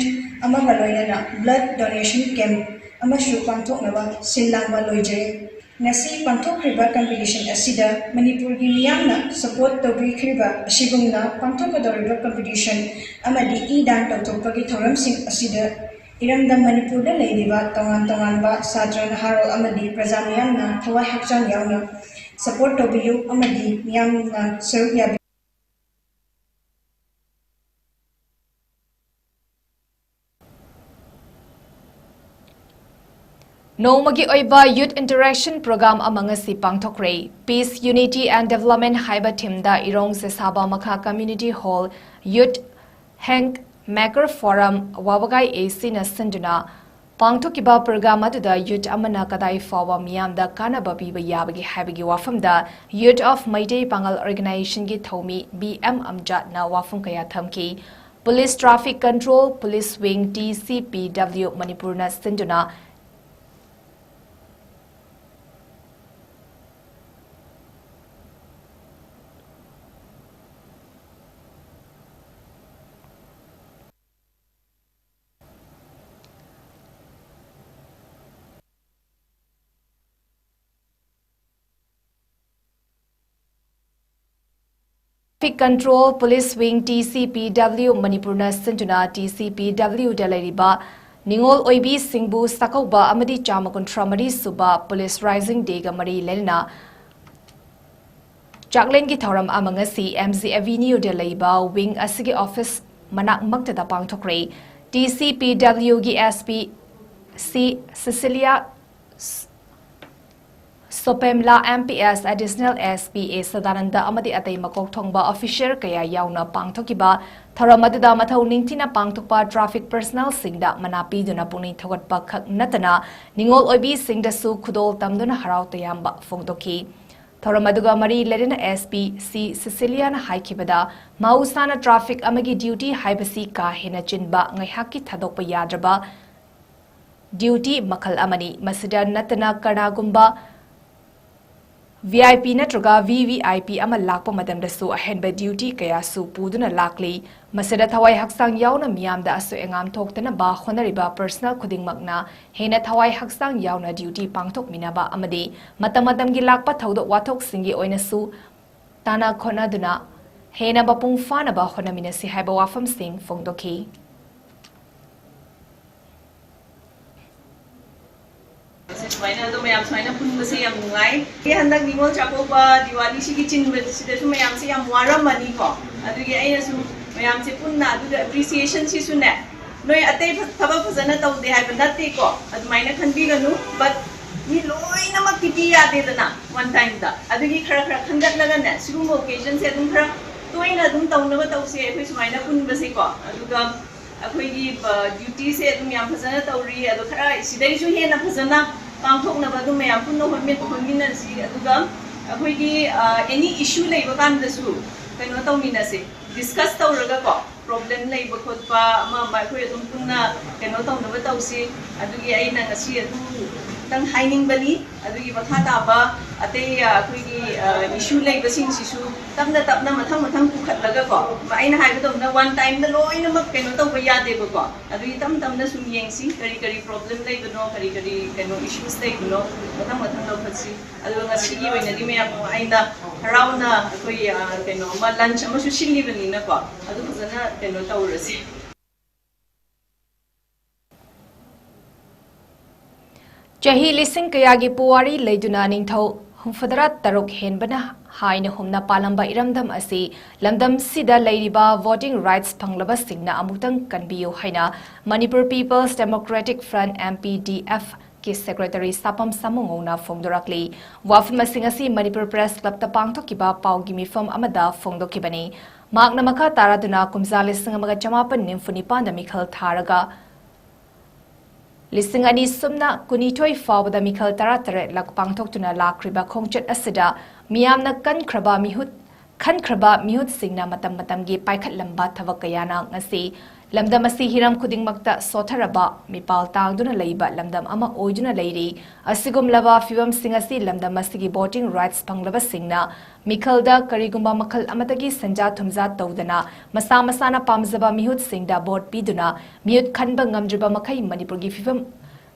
ꯑꯃꯒ ꯂꯣꯏꯅꯅ blood donation camp ꯑꯃꯁꯨ ꯄꯥꯡꯊꯣꯛꯅꯕ ꯁꯤꯜ ꯂꯥꯡꯕ ꯂꯣꯏꯖꯔꯤ꯫ ꯉꯁꯤ ꯄꯥꯡꯊꯣꯛꯈ꯭ꯔꯤꯕ competition ꯑꯁꯤꯗ ꯃꯅꯤꯄꯨꯔꯒꯤ ꯃꯤꯌꯥꯝꯅ support ꯇꯧꯕꯤꯈ꯭ꯔꯤꯕ ꯑꯁꯤꯒꯨꯝꯅ ꯄꯥꯡꯊꯣꯛꯀꯗꯧꯔꯤꯕ competition ꯑꯃꯗꯤ ꯏ ꯗꯥꯟ ꯇꯧꯊꯣꯛꯄꯒꯤ ꯊꯧꯔꯝꯁꯤꯡ ꯑꯁꯤꯗ ꯏꯔꯝꯗꯝ ꯃꯅꯤꯄꯨꯔꯗ ꯂꯩꯔꯤꯕ ꯇꯣꯉꯥꯟ ꯇꯣꯉꯥꯟꯕ ꯁꯥꯇ꯭ꯔ ꯅꯍꯥꯔꯣꯜ ꯑꯃꯗꯤ ꯄ꯭ꯔꯖꯥ ꯃꯤꯌꯥꯝꯅ ꯊꯋꯥꯏ ꯍꯛꯆꯥꯡ ꯌꯥꯎꯅ support ꯇꯧꯕꯤꯌꯨ ꯑꯃꯗꯤ ꯃꯤꯌꯥꯝꯅ ꯁꯔꯨꯛ ꯌꯥꯕꯤꯌꯨ꯫ ꯅꯣꯡꯃꯒꯤ ꯑꯣꯏꯕ Youth Interaction Program ꯑꯃ ꯉꯁꯤ ꯄꯥꯡꯊꯣꯛꯈ꯭ꯔꯦ꯫ Peace, Unity and Development ꯍꯥꯏꯕ theme ꯗ ꯏꯔꯣꯡ ꯁꯦꯁꯥꯕ ꯃꯈꯥ Community Hall Youth Hang Maker Forum ꯋꯥꯕꯒꯥꯏ A C ꯅ ꯁꯤꯟꯗꯨꯅ ꯄꯥꯡꯊꯣꯛꯈꯤꯕ program ꯑꯗꯨꯗ youth ꯑꯃꯅ ꯀꯗꯥꯏ ꯐꯥꯎꯕ ꯃꯤꯌꯥꯝꯗ ꯀꯥꯟꯅꯕ ꯄꯤꯕ ꯌꯥꯕꯒꯦ ꯍꯥꯏꯕꯒꯤ ꯋꯥꯐꯝꯗ Youth of Meitei Pangal Organization ꯒꯤ ꯊꯧꯃꯤ B M ꯑꯝꯖꯥꯠꯅ ꯋꯥꯐꯝ ꯀꯌꯥ ꯊꯝꯈꯤ꯫ Police Traffic Control, Police Wing, T C P W ꯃꯅꯤꯄꯨꯔꯅ ꯁꯤꯟꯗꯨꯅ Traffic Control, Police Wing, T C P W ꯃꯅꯤꯄꯨꯔꯅ ꯁꯤꯟꯗꯨꯅ T C P W ꯗ ꯂꯩꯔꯤꯕ ꯅꯤꯉꯣꯜ ꯑꯣꯏꯕꯤꯁꯤꯡꯕꯨ ꯆꯥꯛꯀꯧꯕ ꯑꯃꯗꯤ ꯆꯥꯝꯃ ꯀꯨꯟꯊ꯭ꯔꯥ ꯃꯔꯤ ꯁꯨꯕ Police Rising Day ꯒ ꯃꯔꯤ ꯂꯩꯅꯅ ꯆꯥꯛꯂꯦꯟꯒꯤ ꯊꯧꯔꯝ ꯑꯃ ꯉꯁꯤ ꯑꯦꯝ ꯖꯤ ꯑꯦꯚꯤꯅ꯭ꯌꯨꯗ ꯂꯩꯕ ꯋꯤꯡ ꯑꯁꯤꯒꯤ ꯑꯣꯐꯤꯁ ꯃꯅꯥꯛꯃꯛꯇꯗ ꯄꯥꯡꯊꯣꯛꯈ꯭ꯔꯦ꯫ ꯇꯤ ꯁꯤ ꯄꯤ ꯗꯕ꯭ꯂꯤꯎꯒꯤ ꯑꯦꯁ ꯄꯤ ꯁꯤ ꯁꯤꯁꯤꯂꯤꯌꯥ ꯁꯣꯄꯦꯝꯂꯥ, M P S, additional S P A Sadanand ꯑꯃꯗꯤ ꯑꯇꯩ ꯃꯀꯣꯛ ꯊꯣꯡꯕ ꯑꯣꯐꯤꯁꯤꯌꯦꯜ ꯀꯌꯥ ꯌꯥꯎꯅ ꯄꯥꯡꯊꯣꯛꯈꯤꯕ ꯊꯧꯔꯝ ꯑꯗꯨꯗ ꯃꯊꯧ ꯅꯤꯡꯊꯤꯅ ꯄꯥꯡꯊꯣꯛꯄ ꯇ꯭ꯔꯥꯐꯤꯛ ꯄꯔꯁꯅꯦꯜꯁꯤꯡꯗ ꯃꯅꯥ ꯄꯤꯗꯨꯅ ꯄꯨꯛꯅꯤꯡ ꯊꯧꯒꯠꯄ ꯈꯛ ꯅꯠꯇꯅ ꯅꯤꯉꯣꯜ ꯑꯣꯏꯕꯤꯁꯤꯡꯗꯁꯨ ꯈꯨꯗꯣꯜ ꯇꯝꯗꯨꯅ ꯍꯔꯥꯎ ꯇꯌꯥꯝꯕ ꯐꯣꯡꯗꯣꯛꯈꯤ꯫ ꯊꯧꯔꯝ ꯑꯗꯨꯒ ꯃꯔꯤ ꯂꯩꯅꯅ ꯑꯦꯁ ꯄꯤ ꯁꯤ ꯁꯤꯁꯤꯂꯤꯌꯥꯅ ꯍꯥꯏꯈꯤꯕꯗ, ꯃꯍꯧꯁꯥꯅ ꯇ꯭ꯔꯥꯐꯤꯛ ꯑꯃꯒꯤ ꯗ꯭ꯌꯨꯇꯤ ꯍꯥꯏꯕꯁꯤ ꯀꯥ ꯍꯦꯟꯅ ꯆꯤꯟꯕ, ꯉꯥꯏꯍꯥꯛꯀꯤ ꯊꯥꯗꯣꯛꯄ ꯌꯥꯗ꯭ꯔꯕ ꯗ꯭ꯌꯨꯇꯤ ꯃꯈꯜ ꯑꯃꯅꯤ꯫ ꯃꯁꯤꯗ ꯅꯠꯇꯅ ꯀꯅꯥꯒꯨꯝꯕ ꯚꯤ ꯑꯥꯏ ꯄꯤ ꯅꯠꯇ꯭ꯔꯒ ꯚꯤ ꯚꯤ ꯑꯥꯏ ꯄꯤ ꯑꯃ ꯂꯥꯛꯄ ꯃꯇꯝꯗꯁꯨ ꯑꯍꯦꯟꯕ ꯗ꯭ꯌꯨꯇꯤ ꯀꯌꯥꯁꯨ ꯄꯨꯗꯨꯅ ꯂꯥꯛꯂꯤ꯫ ꯃꯁꯤꯗ ꯊꯋꯥꯏ ꯍꯛꯆꯥꯡ ꯌꯥꯎꯅ ꯃꯤꯌꯥꯝꯗ ꯑꯁꯣꯏ ꯑꯉꯥꯝ ꯊꯣꯛꯇꯅꯕ ꯍꯣꯠꯅꯔꯤꯕ ꯄꯔꯁꯅꯦꯜ ꯈꯨꯗꯤꯡꯃꯛꯅ ꯍꯦꯟꯅ ꯊꯋꯥꯏ ꯍꯛꯆꯥꯡ ꯌꯥꯎꯅ ꯗ꯭ꯌꯨꯇꯤ ꯄꯥꯡꯊꯣꯛꯃꯤꯟꯅꯕ ꯑꯃꯗꯤ ꯃꯇꯝ ꯃꯇꯝꯒꯤ ꯂꯥꯛꯄ ꯊꯧꯗꯣꯛ ꯋꯥꯊꯣꯛꯁꯤꯡꯒꯤ ꯑꯣꯏꯅꯁꯨ ꯇꯥꯟꯅ ꯈꯣꯠꯅꯗꯨꯅ ꯍꯦꯟꯅ ꯃꯄꯨꯡ ꯐꯥꯅꯕ ꯍꯣꯠꯅꯃꯤꯟꯅꯁꯤ ꯍꯥꯏꯕ ꯋꯥꯐꯝꯁꯤꯡ ꯐꯣꯡꯗꯣꯛꯈꯤ꯫ ꯁꯨꯃꯥꯏꯅ ꯑꯗꯣ ꯃꯌꯥꯝ ꯁꯨꯃꯥꯏꯅ ꯄꯨꯟꯕꯁꯦ ꯌꯥꯝ ꯅꯨꯡꯉꯥꯏ꯫ ꯑꯩ ꯍꯟꯗꯛ ꯅꯤꯉꯣꯜ ꯆꯥꯛꯀꯧꯕ ꯗꯤꯋꯥꯂꯤꯁꯤꯒꯤ ꯆꯤꯟꯕꯁꯤꯗꯁꯨ ꯃꯌꯥꯝꯁꯦ ꯌꯥꯝ ꯋꯥꯔꯝꯃꯅꯤꯀꯣ꯫ ꯑꯗꯨꯒꯤ ꯑꯩꯅꯁꯨ ꯃꯌꯥꯝꯁꯦ ꯄꯨꯟꯅ ꯑꯗꯨꯒ ꯑꯦꯄ꯭ꯔꯤꯁꯤꯌꯦꯁꯟꯁꯤꯁꯨꯅꯦ, ꯅꯣꯏ ꯑꯇꯩ ꯐ-, ꯊꯕꯛ ꯐꯖꯅ ꯇꯧꯗꯦ ꯍꯥꯏꯕ ꯅꯠꯇꯦꯀꯣ, ꯑꯗꯨꯃꯥꯏꯅ ꯈꯟꯕꯤꯒꯅꯨ꯫ But ꯃꯤ ꯂꯣꯏꯅꯃꯛꯀꯤ ꯄꯤ ꯌꯥꯗꯦꯗꯅ ꯋꯥꯟ ꯇꯥꯏꯝꯗ꯫ ꯑꯗꯨꯒꯤ ꯈꯔ ꯈꯔ ꯈꯟꯒꯠꯂꯒꯅꯦ, ꯁꯤꯒꯨꯝꯕ ꯑꯣꯀꯦꯖꯟꯁꯦ ꯑꯗꯨꯝ ꯈꯔ ꯇꯣꯏꯅ ꯑꯗꯨꯝ ꯇꯧꯅꯕ ꯇꯧꯁꯦ ꯑꯩꯈꯣꯏ ꯁꯨꯃꯥꯏꯅ ꯄꯨꯟꯕꯁꯦꯀꯣ꯫ ꯑꯗꯨꯒ ꯑꯩꯈꯣꯏꯒꯤ, ꯑ, ꯗ꯭ꯌꯨꯇꯤꯁꯦ ꯑꯗꯨꯝ ꯌꯥꯝ ꯐꯖꯅ ꯇꯧꯔꯤ꯫ ꯑꯗꯣ ꯈꯔ ꯁꯤꯗꯩꯁꯨ ꯍꯦꯟꯅ ꯐꯖꯅ ꯄꯥꯡꯊꯣꯛꯅꯕ ꯑꯗꯨꯝ ꯃꯌꯥꯝ ꯄꯨꯟꯅ ꯍꯣꯠꯃꯤꯟ-, ꯍꯣꯠꯃꯤꯟꯅꯁꯤ꯫ ꯑꯗꯨꯒ ꯑꯩꯈꯣꯏꯒꯤ, ꯑ, ꯑꯦꯅꯤ ꯏꯁꯨ ꯂꯩꯕ ꯀꯥꯟꯗꯁꯨ ꯀꯩꯅꯣ ꯇꯧꯃꯤꯟꯅꯁꯦ, ꯗꯤꯁꯀꯁ ꯇꯧꯔꯒꯀꯣ, ꯄ꯭ꯔꯣꯕ꯭ꯂꯦꯝ ꯂꯩꯕ ꯈꯣꯠꯄ ꯑꯃ ꯑꯃ ꯑꯩꯈꯣꯏ ꯑꯗꯨꯝ ꯄꯨꯟꯅ ꯀꯩꯅꯣ ꯇꯧꯅꯕ ꯇꯧꯁꯤ꯫ ꯑꯗꯨꯒꯤ ꯑꯩꯅ ꯉꯁꯤ ꯑꯗꯨ ꯈꯤꯇꯪ ꯍꯥꯏꯅꯤꯡꯕꯅꯤ꯫ ꯑꯗꯨꯒꯤ ꯃꯈꯥ ꯇꯥꯕ ꯑꯇꯩ, ꯑ, ꯑꯩꯈꯣꯏꯒꯤ, ꯑ, ꯏꯁꯨ ꯂꯩꯕꯁꯤꯡꯁꯤꯁꯨ ꯇꯞꯅ ꯇꯞꯅ ꯃꯊꯪ ꯃꯊꯪ ꯄꯨꯈꯠꯂꯒꯀꯣ, ꯑꯩꯅ ꯍꯥꯏꯕꯗꯧꯅ ꯋꯥꯟ ꯇꯥꯏꯝꯗ ꯂꯣꯏꯅꯃꯛ ꯀꯩꯅꯣ ꯇꯧꯕ ꯌꯥꯗꯦꯕꯀꯣ꯫ ꯑꯗꯨꯒꯤ ꯇꯞ ꯇꯞꯅ ꯁꯨꯝ ꯌꯦꯡꯁꯤ, ꯀꯔꯤ ꯀꯔꯤ ꯄ꯭ꯔꯣꯕ꯭ꯂꯦꯝ ꯂꯩꯕꯅꯣ, ꯀꯔꯤ ꯀꯔꯤ ꯀꯩꯅꯣ ꯏꯁꯨꯁ ꯂꯩꯕꯅꯣ, ꯃꯊꯪ ꯃꯊꯪ ꯂꯧꯈꯠꯁꯤ꯫ ꯑꯗꯨꯒ ꯉꯁꯤꯒꯤ ꯑꯣꯏꯅꯗꯤ ꯃꯌꯥꯝ ꯅꯨꯡꯉꯥꯏꯅ ꯍꯔꯥꯎꯅ ꯑꯩꯈꯣꯏ, ꯑ, ꯀꯩꯅꯣ ꯑꯃ ꯂꯟꯆ ꯑꯃꯁꯨ ꯁꯤꯜꯂꯤꯕꯅꯤꯅꯀꯣ, ꯑꯗꯨ ꯐꯖꯅ ꯀꯩꯅꯣ ꯇꯧꯔꯁꯤ꯫ ꯆꯍꯤ ꯂꯤꯁꯤꯡ ꯀꯌꯥꯒꯤ ꯄꯨꯋꯥꯔꯤ ꯂꯩꯗꯨꯅ ꯅꯤꯡꯊꯧ ꯍꯨꯝꯐꯨꯇꯔꯥ ꯇꯔꯨꯛ ꯍꯦꯟꯕꯅ ꯍꯥꯏꯅ ꯍꯨꯝꯅ ꯄꯥꯜꯂꯝꯕ ꯏꯔꯝꯗꯝ ꯑꯁꯤ ꯂꯝꯗꯝꯁꯤꯗ ꯂꯩꯔꯤꯕ voting rights ꯐꯪꯂꯕꯁꯤꯡꯅ ꯑꯃꯨꯛꯇꯪ ꯀꯟꯕꯤꯌꯨ ꯍꯥꯏꯅ Manipur People's Democratic Front, M P D F, ꯀꯤ secretary ꯁꯥꯄꯝ ꯁꯥꯃꯨꯉꯧꯅ ꯐꯣꯡꯗꯣꯔꯛꯂꯤ꯫ ꯋꯥꯐꯝꯁꯤꯡ ꯑꯁꯤ Manipur Press Clubꯇ ꯄꯥꯡꯊꯣꯛꯈꯤꯕ ꯄꯥꯎꯒꯤ ꯃꯤꯐꯝ ꯑꯃꯗ ꯐꯣꯡꯗꯣꯛꯈꯤꯕꯅꯤ꯫ ꯃꯍꯥꯛꯅ ꯃꯈꯥ ꯇꯥꯔꯗꯨꯅ ꯀꯨꯝꯖꯥ ꯂꯤꯁꯤꯡ ꯑꯃꯒ ꯆꯃꯥꯄꯟ ꯅꯤꯐꯨ ꯅꯤꯄꯥꯟꯗ ꯃꯤꯈꯜ ꯊꯥꯔꯒ ꯂꯤꯁꯤꯡ ꯑꯅꯤ ꯁꯨꯞꯅ ꯀꯨꯟꯅꯤꯊꯣꯏ ꯐꯥꯎꯕꯗ ꯃꯤꯈꯜ ꯇꯔꯥꯇꯔꯦꯠ ꯂꯛ ꯄꯥꯡꯊꯣꯛꯇꯨꯅ ꯂꯥꯛꯈ꯭ꯔꯤꯕ ꯈꯣꯡꯆꯠ ꯑꯁꯤꯗ ꯃꯤꯌꯥꯝꯅ ꯀꯟꯈ꯭ꯔꯕ ꯃꯤꯍꯨꯠ, ꯈꯟꯈ꯭ꯔꯕ ꯃꯤꯍꯨꯠꯁꯤꯡꯅ ꯃꯇꯝ ꯃꯇꯝꯒꯤ ꯄꯥꯏꯈꯠꯂꯝꯕ ꯊꯕꯛ ꯀꯌꯥꯅ ꯉꯁꯤ ꯂꯝꯗꯝ ꯑꯁꯤ ꯍꯤꯔꯝ ꯈꯨꯗꯤꯡꯃꯛꯇ ꯁꯣꯠꯊꯔꯕ, ꯃꯤꯄꯥꯜ ꯇꯥꯡꯗꯨꯅ ꯂꯩꯕ ꯂꯝꯗꯝ ꯑꯃ ꯑꯣꯏꯗꯨꯅ ꯂꯩꯔꯤ꯫ ꯑꯁꯤꯒꯨꯝꯂꯕ ꯐꯤꯕꯝꯁꯤꯡ ꯑꯁꯤ ꯂꯝꯗꯝ ꯑꯁꯤꯒꯤ voting rights ꯐꯪꯂꯕꯁꯤꯡꯅ ꯃꯤꯈꯜꯗ ꯀꯔꯤꯒꯨꯝꯕ ꯃꯈꯜ ꯑꯃꯠꯇꯒꯤ ꯁꯦꯟꯖꯥ ꯊꯨꯝꯖꯥ ꯇꯧꯗꯅ ꯃꯁꯥ ꯃꯁꯥꯅ ꯄꯥꯝꯖꯕ ꯃꯤꯍꯨꯠꯁꯤꯡꯗ vote ꯄꯤꯗꯨꯅ ꯃꯤꯍꯨꯠ ꯈꯟꯕ ꯉꯝꯗ꯭ꯔꯤꯕ ꯃꯈꯩ ꯃꯅꯤꯄꯨꯔꯒꯤ ꯐꯤꯕꯝ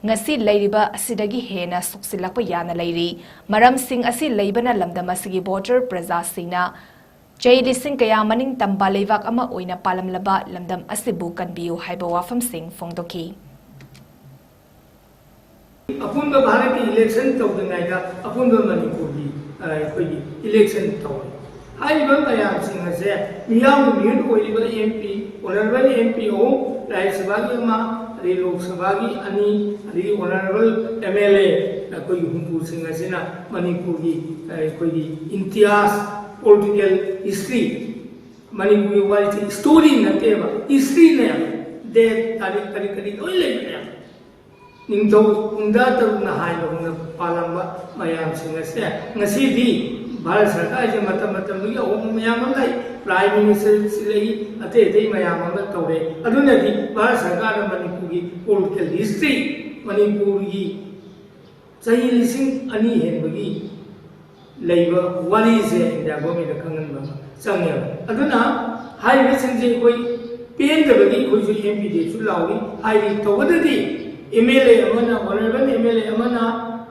ꯉꯁꯤ ꯂꯩꯔꯤꯕ ꯑꯁꯤꯗꯒꯤ ꯍꯦꯟꯅ ꯁꯣꯛꯆꯤꯜꯂꯛꯄ ꯌꯥꯅ ꯂꯩꯔꯤ꯫ ꯃꯔꯝꯁꯤꯡ ꯑꯁꯤ ꯂꯩꯕꯅ ꯂꯝꯗꯝ ꯑꯁꯤꯒꯤ voter ꯄ꯭ꯔꯖꯥꯁꯤꯡꯅ ꯆꯍꯤ ꯂꯤꯁꯤꯡ ꯀꯌꯥ ꯃꯅꯤꯡ ꯇꯝꯕ ꯂꯩꯕꯥꯛ ꯑꯃ ꯑꯣꯏꯅ ꯄꯥꯜꯂꯝꯂꯕ ꯂꯝꯗꯝ ꯑꯁꯤꯕꯨ ꯀꯟꯕꯤꯌꯨ ꯍꯥꯏꯕ ꯋꯥꯐꯝꯁꯤꯡ ꯐꯣꯡꯗꯣꯛꯈꯤ꯫ ꯑꯄꯨꯟꯕ ꯚꯥꯔꯠꯀꯤ election ꯇꯧꯗ꯭ꯔꯤꯉꯩꯗ ꯑꯄꯨꯟꯕ ꯃꯅꯤꯄꯨꯔꯒꯤ, ꯑ, ꯑꯩꯈꯣꯏꯒꯤ election ꯇꯧꯔꯦ꯫ ꯍꯥꯏꯔꯤꯕ ꯃꯌꯥꯝꯁꯤꯡ ꯑꯁꯦ ꯃꯤꯌꯥꯝꯒꯤ ꯃꯤꯍꯨꯠ ꯑꯣꯏꯔꯤꯕ M P, honourable M P ꯑꯍꯨꯝ, ꯔꯥꯖ꯭ꯌ ꯁꯚꯥꯒꯤ ꯑꯃ, ꯑꯗꯩ ꯂꯣꯛ ꯁꯚꯥꯒꯤ ꯑꯅꯤ, ꯑꯗꯒꯤ honourable M L A ꯑꯩꯈꯣꯏꯒꯤ ꯍꯨꯝꯐꯨꯁꯤꯡ ꯑꯁꯤꯅ ꯃꯅꯤꯄꯨꯔꯒꯤ, ꯑ, ꯑꯩꯈꯣꯏꯒꯤ ꯏꯇꯤꯍꯥꯁ, political history, ꯃꯅꯤꯄꯨꯔꯒꯤ ꯋꯥꯔꯤꯁꯦ story ꯅꯠꯇꯦꯕ, historyꯅꯦ꯫ Date, ꯇꯥꯔꯤꯛ, ꯀꯔꯤ ꯀꯔꯤ ꯂꯣꯏ ꯂꯩꯕꯅꯦ꯫ ꯅꯤꯡꯊꯧ ꯍꯨꯝꯗ꯭ꯔꯥ ꯇꯔꯨꯛꯅ ꯍꯥꯏꯕꯒꯨꯝꯅ ꯄꯥꯜꯂꯝꯕ ꯃꯌꯥꯝꯁꯤꯡ ꯑꯁꯦ ꯉꯁꯤꯗꯤ ꯚꯥꯔꯠ ꯁꯔꯀꯥꯔꯁꯦ ꯃꯇꯝ ꯃꯇꯝꯗꯨꯒꯤ ꯑꯍꯣꯡꯕ ꯃꯌꯥꯝ ꯑꯃ ꯂꯩ, Prime Minister ꯁꯤꯜꯂꯛꯏ, ꯑꯇꯩ ꯑꯇꯩ ꯃꯌꯥꯝ ꯑꯃ ꯇꯧꯔꯦ꯫ ꯑꯗꯨꯅꯗꯤ ꯚꯥꯔꯠ ꯁꯔꯀꯥꯔꯅ ꯃꯅꯤꯄꯨꯔꯒꯤ political history, ꯃꯅꯤꯄꯨꯔꯒꯤ ꯆꯍꯤ ꯂꯤꯁꯤꯡ ꯑꯅꯤ ꯍꯦꯟꯕꯒꯤ ꯂꯩꯕ ꯋꯥꯔꯤꯁꯦ India government ꯈꯪꯍꯟꯕ ꯑꯃ ꯆꯪꯉꯦꯕ꯫ ꯑꯗꯨꯅ ꯍꯥꯏꯔꯤꯕꯁꯤꯡꯁꯦ ꯑꯩꯈꯣꯏ ꯄꯦꯟꯗꯕꯒꯤ ꯑꯩꯈꯣꯏꯁꯨ M P ꯗꯁꯨ ꯂꯥꯎꯏ꯫ ꯍꯥꯏꯗꯤ ꯇꯧꯕꯗꯗꯤ M L A ꯑꯃꯅ, honourable M L A ꯑꯃꯅ,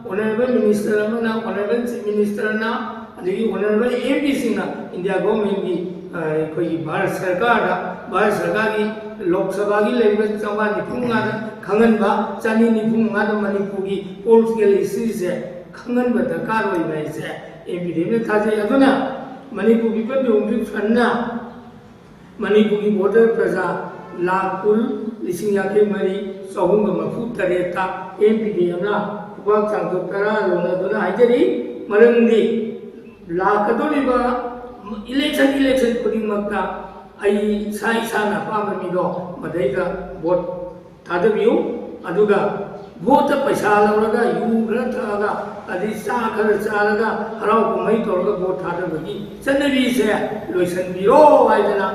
honourable minister ꯑꯃꯅ, honourable chief ministerꯅ, ꯑꯗꯒꯤ honourable M Pꯁꯤꯡꯅ India governmentꯀꯤ, ꯑ, ꯑꯩꯈꯣꯏꯒꯤ ꯚꯥꯔꯠ ꯁꯔꯀꯥꯔꯗ, ꯚꯥꯔꯠ ꯁꯔꯀꯥꯔꯒꯤ ꯂꯣꯛ ꯁꯚꯥꯒꯤ ꯂꯩꯔꯤꯕ ꯆꯥꯝꯃꯉꯥ ꯅꯤꯐꯨ ꯃꯉꯥꯗ ꯈꯪꯍꯟꯕ, ꯆꯅꯤ ꯅꯤꯐꯨ ꯃꯉꯥꯗ ꯃꯅꯤꯄꯨꯔꯒꯤ political historyꯁꯦ ꯈꯪꯍꯟꯕ ꯗꯔꯀꯥꯔ ꯑꯣꯏꯕ ꯍꯥꯏꯁꯦ ꯑꯦꯝ ꯄꯤ ꯗꯤ ꯑꯦꯝꯅ ꯊꯥꯖꯩ꯫ ꯑꯗꯨꯅ ꯃꯅꯤꯄꯨꯔ ꯄꯤꯄꯜ ꯗꯦꯃꯣꯀ꯭ꯔꯦꯇꯤꯛ ꯐ꯭ꯔꯟꯠꯅ ꯃꯅꯤꯄꯨꯔꯒꯤ ꯚꯣꯇꯔ ꯄ꯭ꯔꯖꯥ ꯂꯥꯈ ꯀꯨꯟ ꯂꯤꯁꯤꯡ ꯌꯥꯡꯈꯩ ꯃꯔꯤ ꯆꯍꯨꯝꯒ ꯃꯔꯤꯐꯨ ꯇꯔꯦꯠꯇ ꯑꯦꯝ ꯄꯤ ꯗꯤ ꯑꯦꯝꯅ ꯈꯨꯄꯥꯛ ꯆꯥꯡꯊꯣꯛ ꯇꯔꯥ ꯂꯧꯅꯗꯨꯅ ꯍꯥꯏꯖꯔꯤ꯫ ꯃꯔꯝꯗꯤ ꯂꯥꯛꯀꯗꯧꯔꯤꯕ ꯏꯂꯦꯛꯁꯟ, ꯏꯂꯦꯛꯁꯟ ꯈꯨꯗꯤꯡꯃꯛꯇ ꯑꯩ ꯏꯁꯥ ꯏꯁꯥꯅ ꯑꯄꯥꯝꯕ ꯃꯤꯗꯣ ꯃꯗꯩꯗ ꯚꯣꯠ ꯊꯥꯗꯕꯤꯌꯨ꯫ ꯑꯗꯨꯒ ꯚꯣꯠꯇ ꯄꯩꯁꯥ ꯂꯧꯔꯒ, ꯌꯨ ꯈꯔ ꯊꯛꯑꯒ, ꯑꯗꯩ ꯆꯥ ꯈꯔ ꯆꯥꯔꯒ, ꯍꯔꯥꯎ ꯀꯨꯝꯍꯩ ꯇꯧꯔꯒ ꯚꯣꯠ ꯊꯥꯗꯕꯒꯤ ꯆꯠꯅꯕꯤꯁꯦ ꯂꯣꯏꯁꯤꯟꯕꯤꯔꯣ ꯍꯥꯏꯗꯅ꯫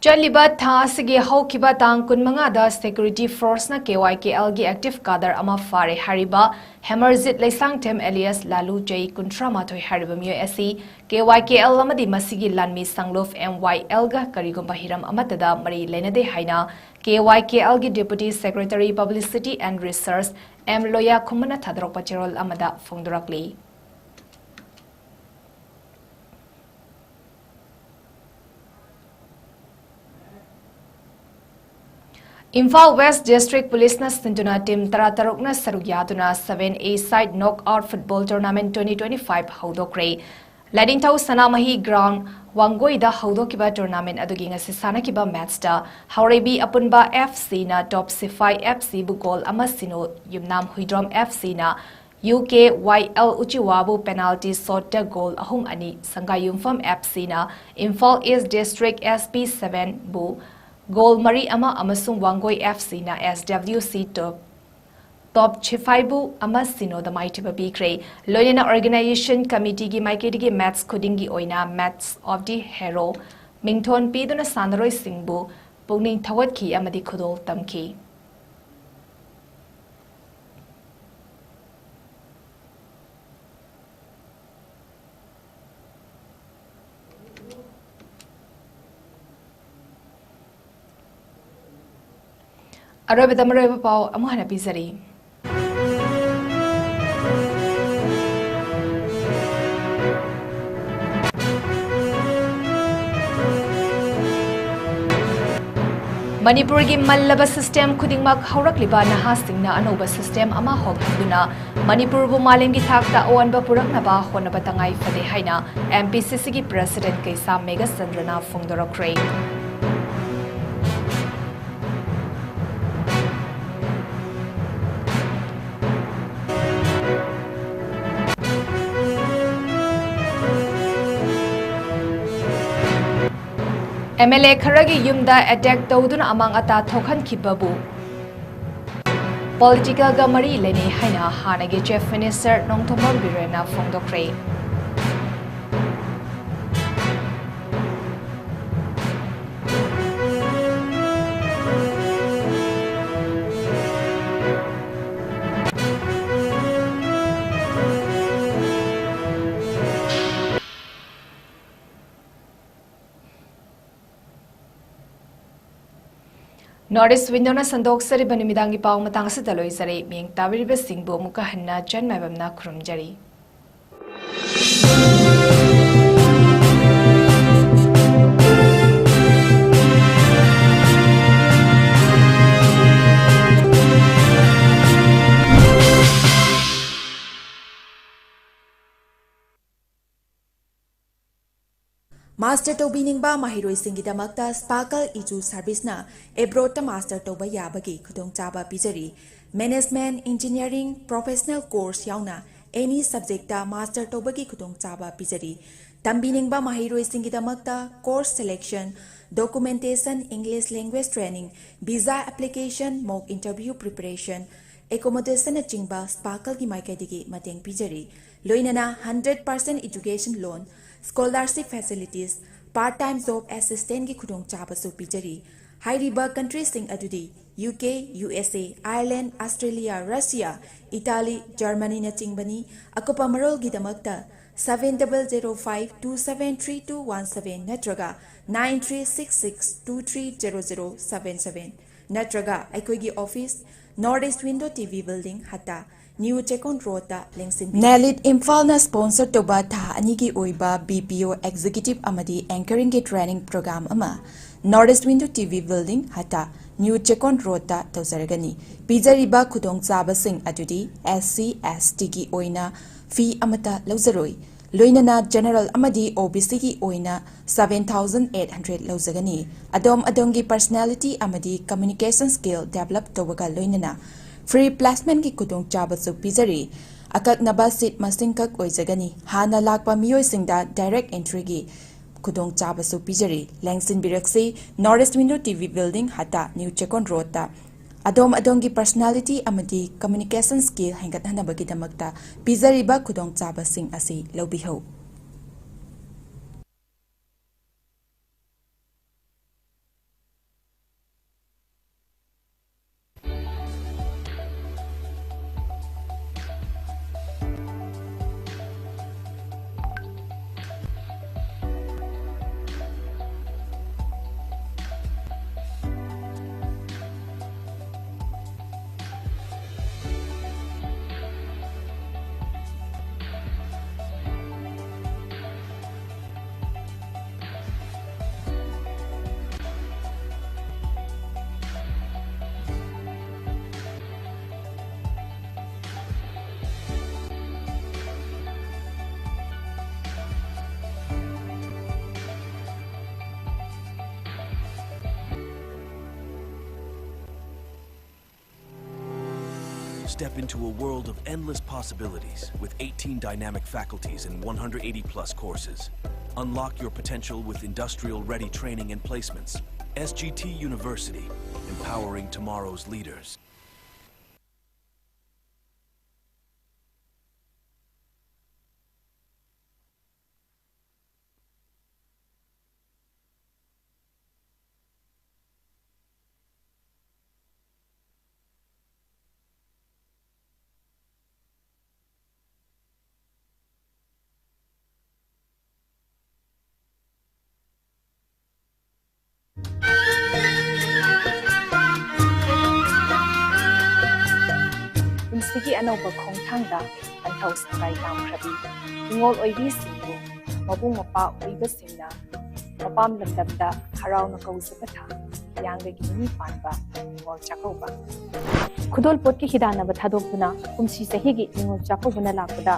ꯆꯠꯂꯤꯕ ꯊꯥ ꯑꯁꯤꯒꯤ ꯍꯧꯈꯤꯕ ꯇꯥꯡ ꯀꯨꯟꯃꯉꯥꯗ security forceꯅ K Y K Lꯒꯤ active cadre ꯑꯃ ꯐꯥꯔꯦ ꯍꯥꯏꯔꯤꯕ ꯍꯦꯃꯔꯖꯤꯠ ꯂꯩꯁꯥꯡꯊꯦꯝ alias ꯂꯥꯂꯨ, ꯆꯍꯤ ꯀꯨꯟꯊ꯭ꯔꯥ ꯃꯥꯊꯣꯏ ꯍꯥꯏꯔꯤꯕ ꯃꯤꯑꯣꯏ ꯑꯁꯤ K Y K L ꯑꯃꯗꯤ ꯃꯁꯤꯒꯤ ꯂꯥꯟꯃꯤ ꯁꯪꯂꯨꯞ M Y Lꯒ ꯀꯔꯤꯒꯨꯝꯕ ꯍꯤꯔꯝ ꯑꯃꯠꯇꯗ ꯃꯔꯤ ꯂꯩꯅꯗꯦ ꯍꯥꯏꯅ K Y K Lꯒꯤ Deputy Secretary Publicity and Research M ꯂꯣꯌꯥ ꯈꯨꯃꯟꯅ ꯊꯥꯗꯣꯔꯛꯄ ꯆꯦꯔꯣꯜ ꯑꯃꯗ ꯐꯣꯡꯗꯣꯔꯛꯂꯤ꯫ ꯏꯝꯐꯥꯜ West District Policeꯅ ꯁꯤꯟꯗꯨꯅ team ꯇꯔꯥꯇꯔꯨꯛꯅ ꯁꯔꯨꯛ ꯌꯥꯗꯨꯅ seven A side knockout football tournament twenty twenty-five ꯍꯧꯗꯣꯛꯈ꯭ꯔꯦ꯫ Lainingthou Sanamahi ground ꯋꯥꯡꯒꯣꯏꯗ ꯍꯧꯗꯣꯛꯈꯤꯕ tournament ꯑꯗꯨꯒꯤ ꯉꯁꯤ ꯁꯥꯟꯅꯈꯤꯕ matchꯇ ꯍꯥꯎꯔꯩꯕꯤ ꯑꯄꯨꯟꯕ F Cꯅ ꯇꯣꯞ ꯁꯤꯐꯥꯏ F Cꯕꯨ goal ꯑꯃ ꯁꯤꯅꯣ, ꯌꯨꯝꯅꯥꯝ Huidrom F Cꯅ U K Y L ꯎꯆꯤꯋꯥꯕꯨ penalty shotꯇ goal ꯑꯍꯨꯝ ꯑꯅꯤ, ꯁꯪꯒꯥꯏꯌꯨꯝꯐꯝ F Cꯅ Imphal East District S P sevenꯕꯨ goal ꯃꯔꯤ ꯑꯃ ꯑꯃꯁꯨꯡ Wangoi F Cꯅ S W C ꯇꯣꯞ, ꯇꯣꯞ ꯁꯤꯐꯥꯏꯕꯨ ꯑꯃ ꯁꯤꯅꯣꯗ ꯃꯥꯏꯊꯤꯕ ꯄꯤꯈ꯭ꯔꯦ꯫ ꯂꯣꯏꯅꯅ organization committeeꯒꯤ ꯃꯥꯏꯀꯩꯗꯒꯤ match ꯈꯨꯗꯤꯡꯒꯤ ꯑꯣꯏꯅ match of the hero ꯃꯤꯡꯊꯣꯟ ꯄꯤꯗꯨꯅ ꯁꯥꯟꯅꯔꯣꯏꯁꯤꯡꯕꯨ ꯄꯨꯛꯅꯤꯡ ꯊꯧꯒꯠꯈꯤ ꯑꯃꯗꯤ ꯈꯨꯗꯣꯜ ꯇꯝꯈꯤ꯫ ꯑꯔꯣꯏꯕꯗ ꯃꯔꯨꯑꯣꯏꯕ ꯄꯥꯎ ꯑꯃꯨꯛ ꯍꯟꯅ ꯄꯤꯖꯔꯤ꯫ ꯃꯅꯤꯄꯨꯔꯒꯤ ꯃꯜꯂꯕ system ꯈꯨꯗꯤꯡꯃꯛ ꯍꯧꯔꯛꯂꯤꯕ ꯅꯍꯥꯁꯤꯡꯅ ꯑꯅꯧꯕ system ꯑꯃ ꯍꯧꯍꯟꯗꯨꯅ ꯃꯅꯤꯄꯨꯔꯕꯨ ꯃꯥꯂꯦꯝꯒꯤ ꯊꯥꯛꯇ ꯑꯑꯣꯟꯕ ꯄꯨꯔꯛꯅꯕ ꯍꯣꯠꯅꯕ ꯇꯉꯥꯏ ꯐꯗꯦ ꯍꯥꯏꯅ M P C C ꯒꯤ president Keisham ꯃꯦꯘꯆꯟꯗ꯭ꯔꯅ ꯐꯣꯡꯗꯣꯔꯛꯈ꯭ꯔꯦ꯫ M L A ꯈꯔꯒꯤ ꯌꯨꯝꯗ attack ꯇꯧꯗꯨꯅ ꯑꯃꯥꯡ ꯑꯇꯥ ꯊꯣꯛꯍꯟꯈꯤꯕꯕꯨ political ꯒ ꯃꯔꯤ ꯂꯩꯅꯩ ꯍꯥꯏꯅ ꯍꯥꯟꯅꯒꯤ Chief Minister Nongthombam ꯕꯤꯔꯦꯟꯅ ꯐꯣꯡꯗꯣꯛꯈ꯭ꯔꯦ꯫ North East Window ꯅ ꯁꯟꯗꯣꯛꯆꯔꯤꯕ ꯅꯨꯃꯤꯗꯥꯡꯒꯤ ꯄꯥꯎ ꯃꯇꯥꯡ ꯑꯁꯤꯗ ꯂꯣꯏꯖꯔꯦ꯫ ꯃꯤꯠꯌꯦꯡ ꯇꯥꯕꯤꯔꯤꯕꯁꯤꯡꯕꯨ ꯑꯃꯨꯛꯀ ꯍꯟꯅ ꯆꯟ ꯃꯥꯏꯕꯝꯅ ꯈꯨꯔꯨꯝꯖꯔꯤ꯫ Master ꯇꯧꯕꯤꯅꯤꯡꯕ ꯃꯍꯩꯔꯣꯏꯁꯤꯡꯒꯤꯗꯃꯛꯇ Sparkle Edu Service ꯅ abroad ꯇ master ꯇꯧꯕ ꯌꯥꯕꯒꯤ ꯈꯨꯗꯣꯡꯆꯥꯕ ꯄꯤꯖꯔꯤ꯫ Management, engineering, professional course ꯌꯥꯎꯅ any subject ꯇ master ꯇꯧꯕꯒꯤ ꯈꯨꯗꯣꯡꯆꯥꯕ ꯄꯤꯖꯔꯤ꯫ ꯇꯝꯕꯤꯅꯤꯡꯕ ꯃꯍꯩꯔꯣꯏꯁꯤꯡꯒꯤꯗꯃꯛꯇ course selection, documentation, English language training, visa application, mock interview preparation, accommodation ꯅꯆꯤꯡꯕ Sparkle ꯒꯤ ꯃꯥꯏꯀꯩꯗꯒꯤ ꯃꯇꯦꯡ ꯄꯤꯖꯔꯤ꯫ ꯂꯣꯏꯅꯅ hundred percent education loan, scholarship facilities, part time job assistance ꯒꯤ ꯈꯨꯗꯣꯡꯆꯥꯕꯁꯨ ꯄꯤꯖꯔꯤ꯫ ꯍꯥꯏꯔꯤꯕ country ꯁꯤꯡ ꯑꯗꯨꯗꯤ U K, U S A, Ireland, Australia, Russia, Italy, Germany ꯅꯆꯤꯡꯕꯅꯤ꯫ ꯑꯀꯨꯞꯄ ꯃꯔꯣꯜꯒꯤꯗꯃꯛꯇ seven double zero five two seven three two one seven ꯅꯠꯇ꯭ꯔꯒ nine three six six two three zero zero seven seven ꯅꯠꯇ꯭ꯔꯒ ꯑꯩꯈꯣꯏꯒꯤ office, North East Window T V Building, ꯍꯠꯇꯥ, New Chekon Road ꯇ ꯂꯦꯡꯁꯤꯟꯕꯤꯌꯨ꯫ NELIT ꯏꯝꯐꯥꯜꯅ sponsor ꯇꯧꯕ ꯊꯥ ꯑꯅꯤꯒꯤ ꯑꯣꯏꯕ B P O executive ꯑꯃꯗꯤ anchoring ꯒꯤ training program ꯑꯃ North East Window T V Building, ꯍꯇꯥ, New Chekon Road ꯇ ꯇꯧꯖꯔꯒꯅꯤ꯫ ꯄꯤꯖꯔꯤꯕ ꯈꯨꯗꯣꯡꯆꯥꯕꯁꯤꯡ ꯑꯗꯨꯗꯤ S C, S T ꯒꯤ ꯑꯣꯏꯅ fee ꯑꯃꯠꯇ ꯂꯧꯖꯔꯣꯏ꯫ ꯂꯣꯏꯅꯅ General ꯑꯃꯗꯤ O B C ꯒꯤ ꯑꯣꯏꯅ seven thousand eight hundred ꯂꯧꯖꯒꯅꯤ꯫ ꯑꯗꯣꯝ ꯑꯗꯣꯝꯒꯤ personality ꯑꯃꯗꯤ communication skill develop ꯇꯧꯕꯒ ꯂꯣꯏꯅꯅ free placement ꯀꯤ ꯈꯨꯗꯣꯡꯆꯥꯕꯁꯨ ꯄꯤꯖꯔꯤ꯫ ꯑꯀꯛꯅꯕ seat ꯃꯁꯤꯡꯈꯛ ꯑꯣꯏꯖꯒꯅꯤ꯫ ꯍꯥꯟꯅ ꯂꯥꯛꯄ ꯃꯤꯑꯣꯏꯁꯤꯡꯗ direct entry ꯒꯤ ꯈꯨꯗꯣꯡꯆꯥꯕꯁꯨ ꯄꯤꯖꯔꯤ꯫ ꯂꯦꯡꯁꯤꯟꯕꯤꯔꯛꯁꯤ, North East Window T V Building, ꯍꯇꯥ, New Chekon Road ꯇ꯫ ꯑꯗꯣꯝ ꯑꯗꯣꯝꯒꯤ personality ꯑꯃꯗꯤ communication skill ꯍꯦꯟꯒꯠꯍꯟꯅꯕꯒꯤꯗꯃꯛꯇ ꯄꯤꯖꯔꯤꯕ ꯈꯨꯗꯣꯡꯆꯥꯕꯁꯤꯡ ꯑꯁꯤ ꯂꯧꯕꯤꯍꯧ꯫ Step into a world of endless possibilities with eighteen dynamic faculties and one hundred eighty plus courses. Unlock your potential with industrial ready training and placements. S G T University, empowering tomorrow's leaders. ꯄꯨꯟꯁꯤꯒꯤ ꯑꯅꯧꯕ ꯈꯣꯡꯊꯥꯡꯗ ꯄꯟꯊꯧ ꯁꯪꯒꯥꯏ ꯇꯥꯝꯈ꯭ꯔꯕꯤ ꯅꯤꯉꯣꯜ ꯑꯣꯏꯕꯤꯁꯤꯡꯕꯨ ꯃꯕꯨꯡ ꯃꯧꯄ꯭ꯋꯥ ꯑꯣꯏꯕꯁꯤꯡꯅ ꯃꯄꯥꯝ ꯂꯝꯗꯝꯗ ꯍꯔꯥꯎꯅ ꯀꯧꯖꯕ ꯊꯥ, ꯍꯤꯌꯥꯡꯒꯩꯒꯤ ꯅꯤꯅꯤ ꯄꯥꯟꯕ ꯅꯤꯉꯣꯜ ꯆꯥꯛꯀꯧꯕ꯫ ꯈꯨꯗꯣꯜꯄꯣꯠꯀꯤ ꯍꯤꯗꯥꯟꯅꯕ ꯊꯥꯗꯣꯛꯇꯨꯅ ꯀꯨꯝꯁꯤ ꯆꯍꯤꯒꯤ ꯅꯤꯉꯣꯜ ꯆꯥꯛꯀꯧꯕꯅ ꯂꯥꯛꯄꯗ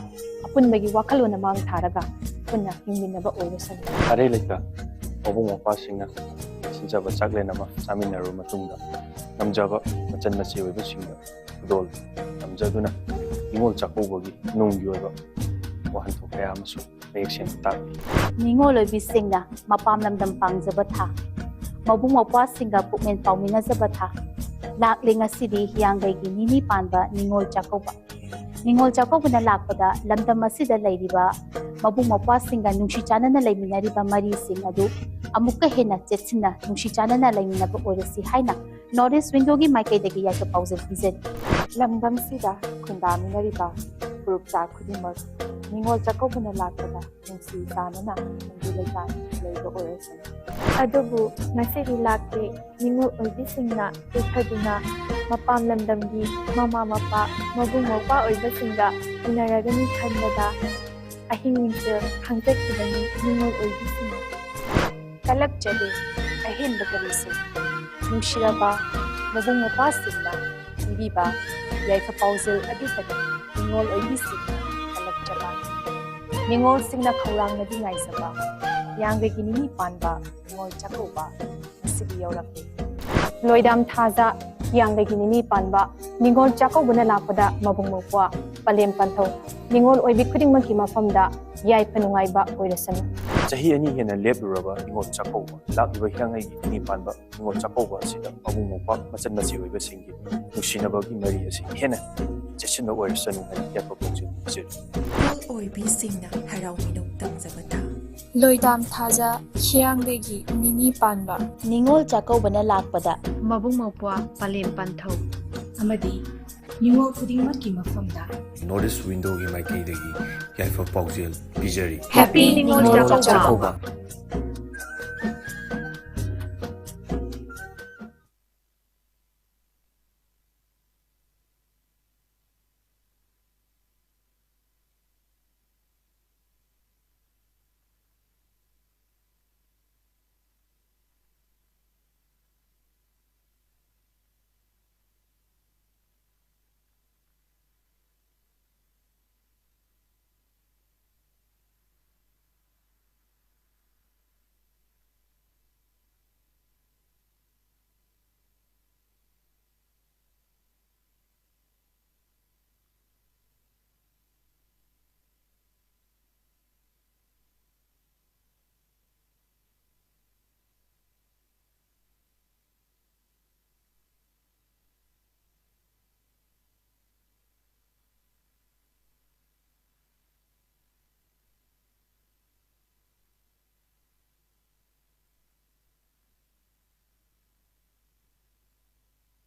ꯑꯄꯨꯟꯕꯒꯤ ꯋꯥꯈꯜꯂꯣꯟ ꯑꯃꯥꯡ ꯊꯥꯔꯒ ꯄꯨꯟꯅ ꯍꯤꯡꯃꯤꯟꯅꯕ ꯑꯣꯏꯔꯁꯅꯨ꯫ ꯑꯔꯩ ꯂꯩꯇ ꯃꯕꯨꯡ ꯃꯧꯄ꯭ꯋꯥꯁꯤꯡꯅ ꯁꯤꯟꯖꯕ ꯆꯥꯛꯂꯦꯟ ꯑꯃ ꯆꯥꯃꯤꯟꯅꯔꯕ ꯃꯇꯨꯡꯗ ꯉꯝꯖꯕ ꯃꯆꯟ ꯃꯆꯦ ꯑꯣꯏꯕꯁꯤꯡꯗ ꯈꯨꯗꯣꯜ ꯇꯝꯖꯗꯨꯅ ꯅꯤꯉꯣꯜ ꯆꯥꯛꯀꯧꯕꯒꯤ ꯅꯨꯡꯒꯤ ꯑꯣꯏꯕ ꯋꯥꯍꯟꯊꯣꯛ ꯀꯌꯥ ꯑꯃꯁꯨ ꯃꯌꯦꯛ ꯁꯦꯡꯅ ꯇꯥꯛꯂꯤ꯫ ꯅꯤꯉꯣꯜ ꯑꯣꯏꯕꯤꯁꯤꯡꯅ ꯃꯄꯥꯝ ꯂꯝꯗꯝ ꯄꯥꯡꯖꯕ ꯊꯥ, ꯃꯕꯨꯡ ꯃꯧꯄ꯭ꯋꯥꯁꯤꯡꯒ ꯄꯨꯛꯃꯦꯟ ꯄꯥꯎꯃꯤꯟꯅꯖꯕ ꯊꯥ, ꯂꯥꯛꯂꯤ ꯉꯁꯤꯗꯤ ꯍꯤꯌꯥꯡꯒꯩꯒꯤ ꯅꯤꯅꯤ ꯄꯥꯟꯕ ꯅꯤꯉꯣꯜ ꯆꯥꯛꯀꯧꯕ꯫ ꯅꯤꯉꯣꯜ ꯆꯥꯛꯀꯧꯕꯅ ꯂꯥꯛꯄꯗ ꯂꯝꯗꯝ ꯑꯁꯤꯗ ꯂꯩꯔꯤꯕ ꯃꯕꯨꯡ ꯃꯧꯄ꯭ꯋꯥꯁꯤꯡꯒ ꯅꯨꯡꯁꯤ ꯆꯥꯟꯅꯅ ꯂꯩꯃꯤꯟꯅꯔꯤꯕ ꯃꯔꯤꯁꯤꯡ ꯑꯗꯨ ꯑꯃꯨꯛꯀ ꯍꯦꯟꯅ ꯆꯦꯠꯁꯤꯟꯅ ꯅꯨꯡꯁꯤ ꯆꯥꯟꯅꯅ ꯂꯩꯃꯤꯟꯅꯕ ꯑꯣꯏꯔꯁꯤ ꯍꯥꯏꯅ ꯅꯣꯔꯠ ꯏꯁ ꯋꯤꯡꯗꯣꯒꯤ ꯃꯥꯏꯀꯩꯗꯒꯤ ꯌꯥꯏꯐ ꯄꯥꯎꯖꯦꯜ ꯄꯤꯖꯔꯤ꯫ ꯂꯝꯗꯝꯁꯤꯗ ꯈꯨꯟꯗꯥꯃꯤꯟꯅꯔꯤꯕ ꯐꯨꯔꯨꯞ ꯆꯥ ꯈꯨꯗꯤꯡꯃꯛ ꯅꯤꯉꯣꯜ ꯆꯥꯛꯀꯧꯕꯅ ꯂꯥꯛꯄꯗ ꯅꯨꯡꯁꯤ ꯆꯥꯟꯅꯅ ꯈꯨꯟꯗꯨ ꯂꯩꯇꯥꯅ ꯂꯩꯕ ꯑꯣꯏꯔꯁꯅꯨ꯫ ꯑꯗꯨꯕꯨ ꯉꯁꯤꯗꯤ ꯂꯥꯛꯇꯦ꯫ ꯅꯤꯉꯣꯜ ꯑꯣꯏꯕꯤꯁꯤꯡꯅ ꯇꯦꯛꯊꯗꯨꯅ ꯃꯄꯥꯝ ꯂꯝꯗꯝꯒꯤ ꯃꯃꯥ ꯃꯄꯥ, ꯃꯕꯨꯡ ꯃꯧꯄ꯭ꯋꯥ ꯑꯣꯏꯕꯁꯤꯡꯒ ꯎꯅꯔꯒꯅꯤ ꯈꯟꯕꯗ ꯑꯍꯤꯡ ꯅꯨꯡꯊꯤꯜ ꯈꯪꯖꯈꯤꯕꯅꯤ ꯅꯤꯉꯣꯜ ꯑꯣꯏꯕꯤꯁꯤꯡꯅ꯫ ꯀꯜꯂꯛꯆꯗꯦ ꯑꯍꯦꯟꯕ ꯀꯔꯤꯁꯨ꯫ ꯅꯨꯡꯁꯤꯔꯕ ꯃꯕꯨꯡ ꯃꯧꯄ꯭ꯋꯥꯁꯤꯡꯅ ꯄꯤꯕꯤꯕ ꯌꯥꯏꯐ ꯄꯥꯎꯖꯦꯜ ꯑꯗꯨꯇꯅꯤ ꯅꯤꯉꯣꯜ ꯑꯣꯏꯕꯤꯁꯤꯡꯅ ꯀꯜꯂꯛꯆꯕ꯫ ꯅꯤꯉꯣꯜꯁꯤꯡꯅ ꯈꯧꯔꯥꯡꯅꯗꯤ ꯉꯥꯏꯖꯕ ꯍꯤꯌꯥꯡꯒꯩꯒꯤ ꯅꯤꯅꯤ ꯄꯥꯟꯕ ꯅꯤꯉꯣꯜ ꯆꯥꯛꯀꯧꯕ ꯉꯁꯤꯗꯤ ꯌꯧꯔꯛꯂꯦ꯫ ꯂꯣꯏꯗꯥꯝ ꯊꯥꯖ ꯍꯤꯌꯥꯡꯒꯩꯒꯤ ꯅꯤꯅꯤ ꯄꯥꯟꯕ ꯅꯤꯉꯣꯜ ꯆꯥꯛꯀꯧꯕꯅ ꯂꯥꯛꯄꯗ ꯃꯕꯨꯡ ꯃꯧꯄ꯭ꯋꯥ ꯄꯂꯦꯝ ꯄꯟꯊꯧ ꯅꯤꯉꯣꯜ ꯑꯣꯏꯕꯤ ꯈꯨꯗꯤꯡꯃꯛꯀꯤ ꯃꯐꯝꯗ ꯌꯥꯏꯐ ꯅꯨꯡꯉꯥꯏꯕ ꯑꯣꯏꯔꯁꯅꯨ꯫ ꯆꯍꯤ ꯑꯅꯤ ꯍꯦꯟꯅ ꯂꯦꯞꯂꯨꯔꯕ ꯅꯤꯉꯣꯜ ꯆꯥꯛꯀꯧꯕ, ꯂꯥꯛꯂꯤꯕ ꯍꯤꯌꯥꯡꯒꯩꯒꯤ ꯅꯤꯅꯤ ꯄꯥꯟꯕ ꯅꯤꯉꯣꯜ ꯆꯥꯛꯀꯧꯕ ꯑꯁꯤꯗ ꯃꯕꯨꯡ ꯃꯧꯄ꯭ꯋꯥ ꯃꯆꯟ ꯃꯆꯦ ꯑꯣꯏꯕꯁꯤꯡꯒꯤ ꯅꯨꯡꯁꯤꯅꯕꯒꯤ ꯃꯔꯤ ꯑꯁꯤ ꯍꯦꯟꯅ ꯆꯦꯠꯁꯤꯟꯕ ꯑꯣꯏꯔꯁꯅꯨ ꯍꯥꯏꯅ ꯌꯥꯏꯐ ꯄꯥꯎꯖꯦꯜ ꯄꯤꯖꯔꯤ꯫ ꯅꯤꯉꯣꯜ ꯑꯣꯏꯕꯤꯁꯤꯡꯅ ꯍꯔꯥꯎ ꯃꯤꯅꯣꯛ ꯇꯝꯖꯕ ꯊꯥ꯫ ꯂꯣꯏꯗꯥꯝ ꯊꯥꯖ ꯍꯤꯌꯥꯡꯒꯩꯒꯤ ꯅꯤꯅꯤ ꯄꯥꯟꯕ ꯅꯤꯉꯣꯜ ꯆꯥꯛꯀꯧꯕꯅ ꯂꯥꯛꯄꯗ ꯃꯕꯨꯡ ꯃꯧꯄ꯭ꯋꯥ ꯄꯂꯦꯝ ꯄꯟꯊꯧ ꯑꯃꯗꯤ ꯅꯤꯉꯣꯜ ꯈꯨꯗꯤꯡꯃꯛꯀꯤ ꯃꯐꯝꯗ ꯅꯣꯔꯠ ꯏꯁ ꯋꯤꯡꯗꯣꯒꯤ ꯃꯥꯏꯀꯩꯗꯒꯤ ꯌꯥꯏꯐ ꯄꯥꯎꯖꯦꯜ ꯄꯤꯖꯔꯤ꯫ Happy ꯅꯤꯉꯣꯜ ꯆꯥꯛꯀꯧꯕ꯫